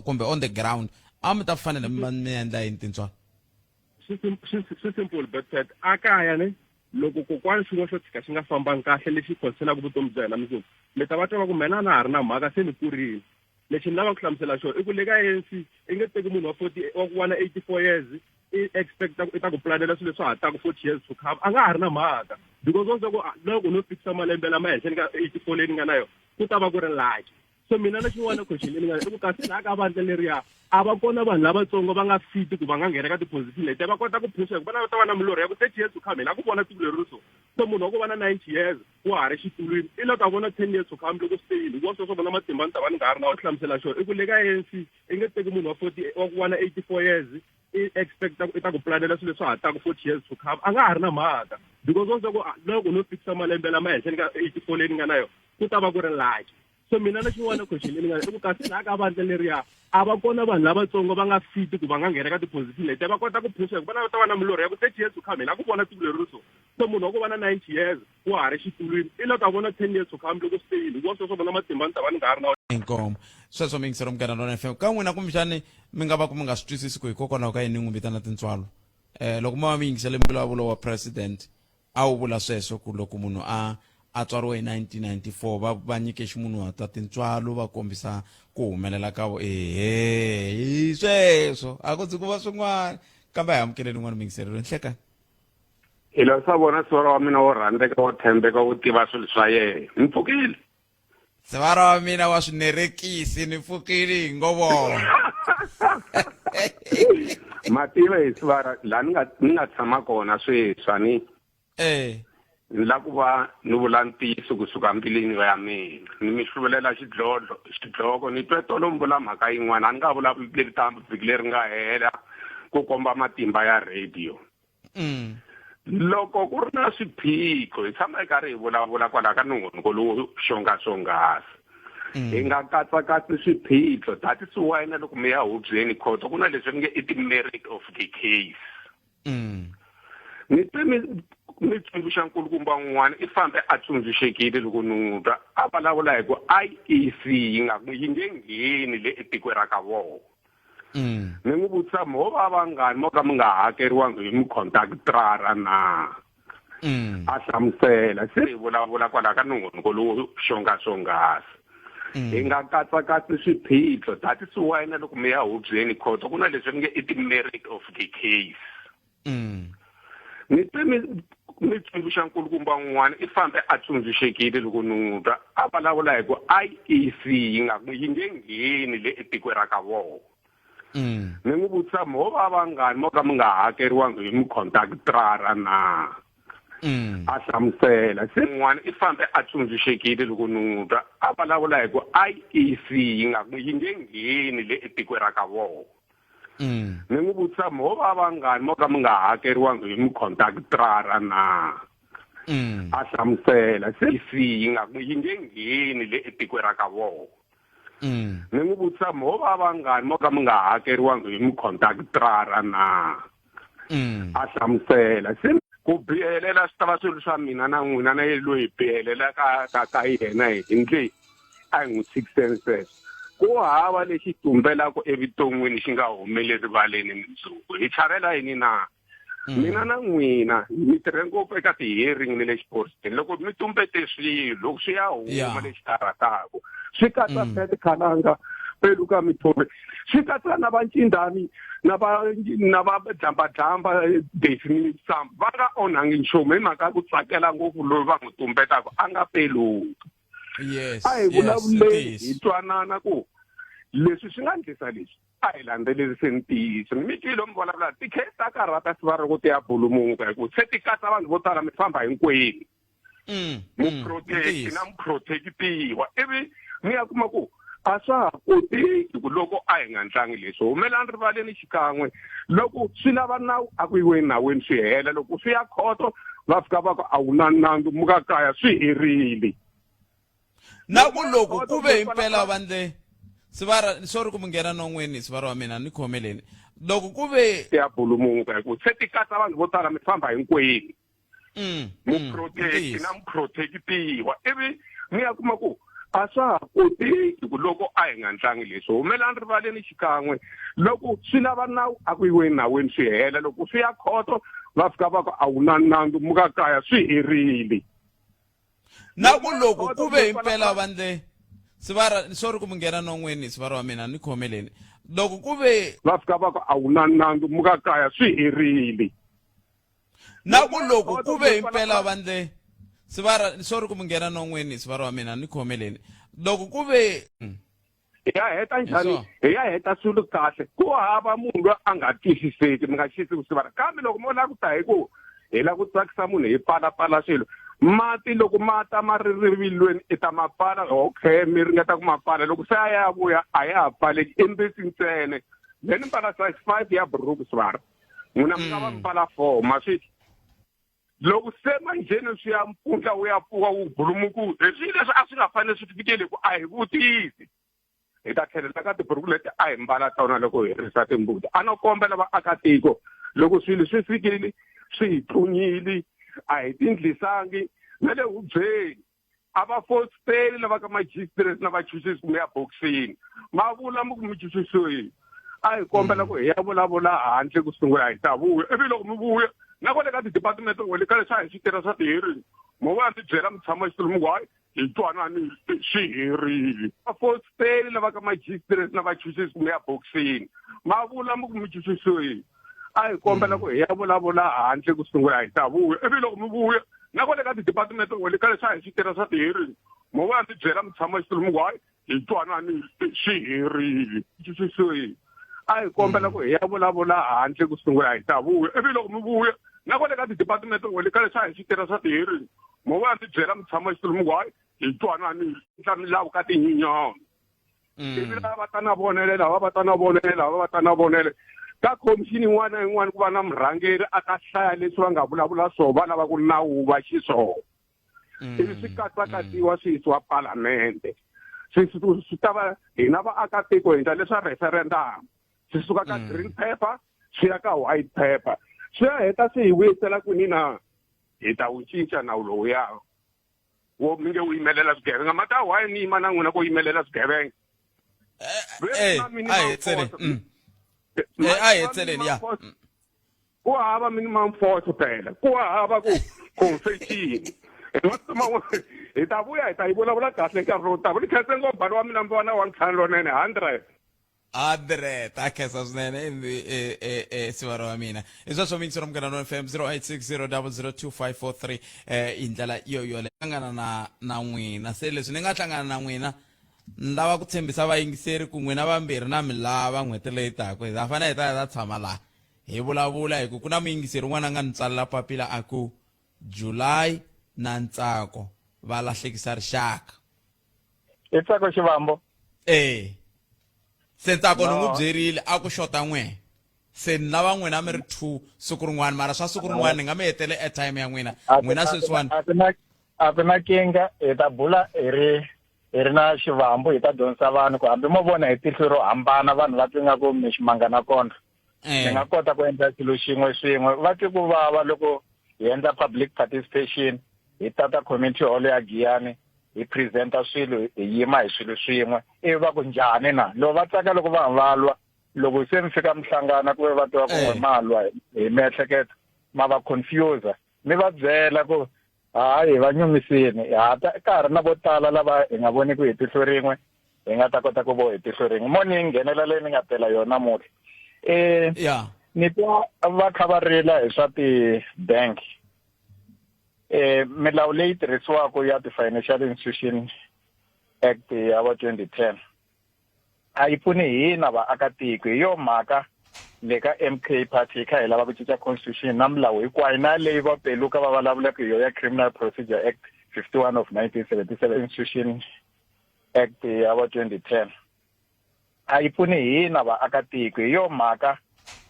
kumbe on the ground a mi ta fanele mi va mi endla yini tintswalo swi simple but a kaya ne loko kokwani xin'wana xo tshika xi nga fambangi kahle lexi khonselaka vutomi bya hina mundzuku mi ta va twa va ku mina na ha ri na mhaka se ni kurile lexi ni lavaka ku hlamusela xona i ku le ka ANC i nge teki munhu wa 40 wa ku va na 84 years i expecta ku i ta ku planela swilo leswi ha taka 40 years to come a nga ha ri na mhaka because wa swa ku loko no fikisa malembe lama henhleni ka 84 leyi ni nga na yona ku ta va ku ri lucky so mina na xin'wana question leyi ni nga i ku kasi laha ka vandla leriya a va kona vanhu lavatsongo va nga fiti ku va nga nghena ka ti-position leti va kota ku phusha hikuva va ta va na milorho ya ku 30 years to come hi lava ku vona tiko leri so so munhu wa ku va na 90 years wa ha ri xitulwini i loko a vona 10 years to come loko swi teyini hikuva sweswo vona matimba ni ta va ni nga ha ri na hlamusela xona i ku le ka ANC i nge teki munhu wa 40 wa ku va na 84 years i expecta ku i ta ku planela swilo leswi ha taka 40 years to come a nga ha ri na mhaka because wa swa ku loko no fikisa malembe lama henhleni ka 84 leyi ni nga na yona ku ta va ku ri lucky so mina na xin'wana question leyi ni nga i ku kasi laha ka vandla leriya a va kona vanhu lavatsongo va nga fiti ku va nga nghena ka ti-position leti va kota ku phusha hikuva va ta va na milorho ya ku 30 years to come hi lava ku vona tiko leri so so munhu wa ku va na 90 years wa ha ri xitulwini i loko a vona 10 years to come loko swi teyini hikuva sweswo vona matimba ni ta va ni nga ha ri na inkomo sweswo mi yingisela munghana lona fm ka n'wina kumbexani mi nga va ku mi nga swi twisisi ku hikokwalaho ka yini ni n'wi vitana tintswalo um loko ma va mi yingisele mbulavulo wa president A wu vula sweswo ku loko munhu a a tswariwe hi 1994 va va nyike ximunhuhatwa tintswalo va kombisa ku humelela ka vo ehe hi sweswo a ku ndzi ku va swin'wana kambe a hi amukeleni un'wana muyingiselelo nhlekani hi lo swa vona sivara wa mina wo rhandzeka wo tshembeka wo tiva swilo swa yena ni pfukile sivara wa mina wa swinerekisi ni pfukile hi ngo vona mativa hi sivara laha ni nga ni nga tshama kona sweswi ani eh. Ni la ku va ni vula ntiyiso kusuka mbilwini ya mina. Ni mi hluvulela xidlodlo, xidloko. Ni twe tolo mi vula mhaka yin'wana, a ni nga vulavuli leri ta vhiki leri nga hela ku komba matimba ya radio. Loko ku ri na swiphiqo, hi tshama hi karhi hi vulavula kwala ka nongonoko lowu xonga swonghasi. Hi nga katsakatsi swiphiqo. That is why na loko mi ya hubyeni khoto ku na leswi mi nge i ti-merit of the case. Ni twe mi mi tsundzuxa nkulukumba un'wana i fambe a tsundzuxekile loko ni n'wi twa a vulavula hi ku IEC yi nga yi nge ngheni le etikweni ra ka vona. Ni n'wi vutisa mo va vangani mo ka mi nga hakeriwangi hi mukhontaktrara na? A hlamusela se hi vulavula kwala ka nongonoko lowu xonga swonghasi. Hi nga katsakatsi swiphiqo. That is why na loko mi ya hubyeni khoto ku na leswi mi nge i ti-merit of the case. Ni twe mi mi tsundzuxa nkulukumba un'wana i fambe a tsundzuxekile loko ni n'wi twa a vulavula hi ku IEC yi nga yi nge ngheni le etikweni ra ka vona. Ni n'wi vutisa mo va vangani mo ka mi nga hakeriwangi hi mukhontaktrara na? A hlamusela se un'wana i fambe a tsundzuxekile loko ni n'wi twa a vulavula hi ku IEC yi nga yi nge ngheni le etikweni ra ka vona. Ni n'wi vutisa mo va vangani mo ka mi nga hakeriwangi hi mukhontaktrara na? A hlamusela se IEC yi nga yi nge ngheni le etikweni ra ka vona. Ni n'wi vutisa mo va vangani mo ka mi nga hakeriwangi hi mukhontaktrara na? A hlamusela se ku bihelela swi ta va swilo swa mina na n'wina na ye loyi hi bihelela ka ka ka yena hi ndle a hi n'wi tshikiseni sweswo. Ku hava lexi tumbelaka evuton'wini xi nga humeli rivaleni mundzuku. Hi chavela yini na? Mina na n'wina mi tirhe ngopfu eka ti-hearing ni le xiphoriseni. Loko mi tumbete swilo, loko swi ya huma lexi karhataka, swi katsa Pat Khalanga, Peluka Mithori, swi katsa na va Ncindani, na va na va Dlambadlamba, Daphne Sam, va nga onhangi nchumu hi mhaka ya ku tsakela ngopfu loyi va n'wi tumbetaka a nga peluki. A hi vulavuleni hi twanana ku leswi swi nga ndlisa leswi a hi landzeleriseni ntiyiso. Mi twile mi vulavula ti-case ta karhata siva ri ku ti ya bulumuka hi ku se ti katsa vanhu vo tala mi famba hinkwenu. Muprotect na muprotectiwa ivi mi ya kuma ku a swa ha koteki ku loko a hi nga ndlangi leswi humelani rivaleni xikan'we loko swi lava nawu a ku yiweni nawini swi hela loko swi ya khoto va fika va ku a wu na nandzu muka kaya swi herile. Na ku loko ku ve himpela vandle sivara sorry ku mi nghena non'weni sivara wa mina ni khomeleni loko ku ve ya bulumuka hi ku se ti katsa vanhu vo tala mi famba hinkwenu. Muprotect na muprotectiwa ivi mi ya kuma ku a swa ha koteki ku loko a hi nga ndlangi leswi humelani rivaleni xikan'we loko swi lava nawu a ku yiweni nawini swi hela loko swi ya khoto va fika va ku a wu na nandzu muka kaya swi herile. Na ku loko ku ve himpela vandle sivara sorry ku mi nghena non'weni sivara wa mina ni khomeleni loko ku ve va fika va ku a wu na nandzu muka kaya swi herile. Na ku loko ku ve himpela vandle sivara sorry ku mi nghena non'weni sivara wa mina ni khomeleni loko ku ve hi ya heta njhani hi ya heta swilo kahle ku hava munhu loyi a nga twisiseki mi nga xisi ku sivara kambe loko mo lava ku ta hi ku hi lava ku tsakisa munhu hi pfalapfala swilo mati loko ma ta ma ri rivilweni i ta ma pfala okay mi ringeta ku ma pfala loko se a ya vuya a ya ha pfaleki i mbitsi ntsena then mbala size 5 ya buruku sivara n'wina mi nga va mi mbala 4 ma swi loko se manjheni swi ya mpfundla wu ya pfuka wu bulumuku hi swilo leswi a swi nga fanele swi fikele ku a hi vutisi hi ta tlhelela ka tiburuku leti a hi mbala tona loko hi risa timbuti a no kombela vaakatiko loko swilo swi fikile swi hi tlunyile a hi tindlisangi na le hubyeni a va fositeli lava ka magistrate na vachuchisi kumbe ya boxini ma vula mi ku mi chuchisiwile a hi kombela ku hi ya vulavula handle ku sungula hi ta vuya ivi loko mi vuya na kwale ka ti-department le ka leswi a hi swi tirha swa ti-hearing mo vuya mi byela mutshama xitulu mi ku hayi hi twanani swi herile va fositeli lava ka magistrate na vachuchisi kumbe ya boxini ma vula mi ku mi chuchisiwile a hi kombela ku hi ya vulavula handle ku sungula hi ta vuya ivi loko mi vuya na kwale ka ti-department le ka leswi a hi swi tirha swa ti-hearing mo vuya mi byela mutshama xitulu mi ku hayi hi twanani swi herile chuchisiwile a hi kombela ku hi ya vulavula handle ku sungula hi ta vuya ivi loko mi vuya Na kwale ka ti-department le ka leswi a hi swi tirha swa ti-hearing mo va mi byela mutshama xitulu mi ku hayi hi twanani hi endla milawu ka tinyinyana. Ivi lava va ta na vonele lava va ta na vonele lava va ta na vonele ka khomixini yin'wana na yin'wana ku va na murhangeri a ta hlaya leswi va nga vulavula swona va lava ku nawu va xiswona. Ivi swi katsakatsiwa swi yisiwa palamende swi swi ta va hina vaakatiko hi endla leswa referendum swi suka ka green paper swi ya ka white paper swi ya heta swi hi vuyisela kwini na hi ta wu cinca nawu lowuya wo mi nge wu yimelela swigevenga ma ta why ni yima na n'wina ku yimelela swigevenga a hi tseleni a hi tseleni ya ku hava minimum force phela ku hava ku confession hi ta vuya hi ta yi vulavula kahle nkarhi lowu taka ni khense ngopfu bani wa mina mi vona wa ntlhanu lonene 100 100 a khensa swinene sivara wa mina i sweswo mintsi ra munghana no fm 0860002543 hi ndlela yo yole hlangana na na n'wina se leswi ni nga hlangana na n'wina ni lava ku tshembisa vayingiseri ku n'wina vambirhi na mi lava n'hweti leyi taka hi ta fanele hi ta hi ta tshama laha hi vulavula hi ku ku na muyingiseri un'wana a nga ni tsalela papila a ku July na Ntsako va lahlekisa rixaka. I Ntsako Xivambo? E. Se Ntsako ni n'wi byerile a ku xota n'we. Se ni lava n'wina mi ri 2 siku rin'wana mara swa siku rin'wana ni nga mi hetele airtime ya n'wina. N'wina sweswiwani. A ku na a ku na kinga hi ta bula hi ri hi ri na Xivambo hi ta dyondzisa vanhu ku hambi mo vona hi tihlo ro hambana vanhu va twa ingaku mi ximanga na kondlo. Mi nga kota ku endla xilo xin'we swin'we va twi ku vava loko hi endla public participation hi tata community hall ya Giyani hi presenta swilo hi yima hi swilo swin'we ivi va ku njhani na loko va tsaka loko va va lwa loko se mi fika mi hlangana ku ve va tiva ku n'we ma lwa hi miehleketo ma va confuse mi va byela ku hayi va nyumisini ha ta ka ha ri na vo tala lava hi nga voniki hi tihlo rin'we hi nga ta kota ku vo hi tihlo rin'we mo ni nghenela leyi ni nga tela yona namuntlha yeah. Ni twa va kha va rila hi swa ti-bank milawu leyi tirhisiwaka ya ti-Financial Institution Act ya va 2010 a yi pfuni hina vaakatiko hi yo mhaka le ka MK Party hi kha hi lava ku cinca constitution na milawu hinkwayo na leyi va peluka va vulavulaka hi yo ya Criminal Procedure Act 51 of 1977 Institution Act ya va 2010 a yi pfuni hina vaakatiko hi yo mhaka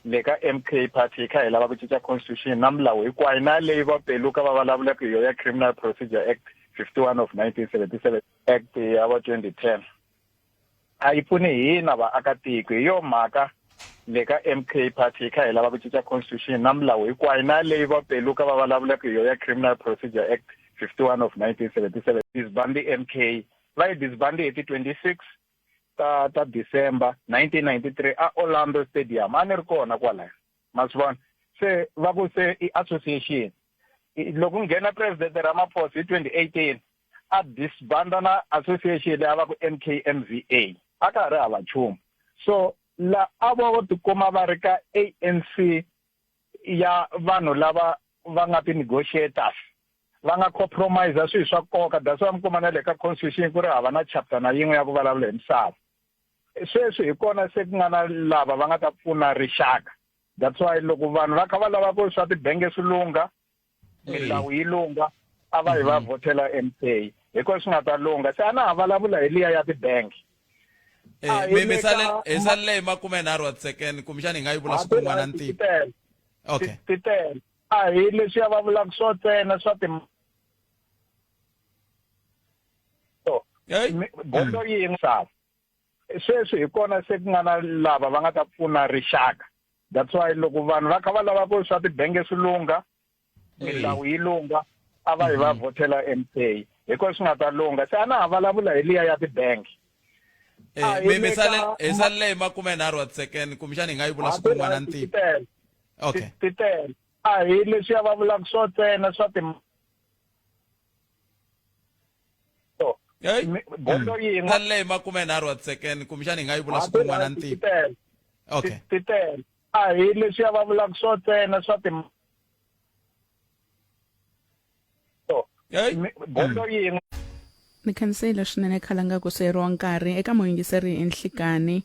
le ka MK Party hi kha hi lava ku cinca constitution na milawu hinkwayo na leyi va peluka va vulavulaka hi yo ya Criminal Procedure Act 51 of 1977 Act ya va 2010 a yi pfuni hina vaakatiko hi yo mhaka le ka MK Party hi kha hi lava ku cinca constitution na milawu hinkwayo na leyi va peluka va vulavulaka hi yo ya Criminal Procedure Act 51 of 1977 disbandi MK va yi disbandi hi ti 26 ta ta December 1993 a Orlando Stadium a ni ri kona kwalaya ma swi vona se va ku se i association loko nghena president Ramaphosa hi 2018 a disbanda na association leyi a va ku MKMVA a ka ha ri hava nchumu so la a vo tikuma va ri ka ANC ya vanhu lava va nga ti-negotiators va nga compromise swilo swa nkoka that's why mi kuma na le ka constitution ku ri hava na chapter na yin'we ya ku vulavula hi misava sweswi hi kona se ku nga na lava va nga ta pfuna rixaka that's why loko vanhu va kha va lava ku swa tibenge swi lungha milawu yi lungha a va yi va vhotela MK hi kona swi nga ta lungha se a na ha vulavula hi liya ya tibangi hi salele hi makumenharhu wa tisekende kumbexana hi nga yi vula siku rin'wana ntimu okay titele a hi leswiya va vulaka swo ntsena swa ti bondo yin'we sava sweswi hi kona se ku nga na lava va nga ta pfuna rixaka that's why loko vanhu va kha va lava ku swa tibenge swi lungha milawu yi lungha a va yi va vhotela MK hi kona swi nga ta lungha se a na ha vulavula hi liya ya tibangi hi salele hi makumenharhu wa tisekende kumbexana hi nga yi vula siku rin'wana ntimu okay titele a hi leswiya va vulaka swo ntsena swa ti bondo yin'we salele hi makumenharhu wa tisekende kumbexana hi nga yi vula siku rin'wana ntimu okay titele a hi leswiya va vulaka swo ntsena swa ti bondo yin'we Ni khensile swinene khalanga ku siyeriwa nkarhi eka muyingiseri Nhlikani.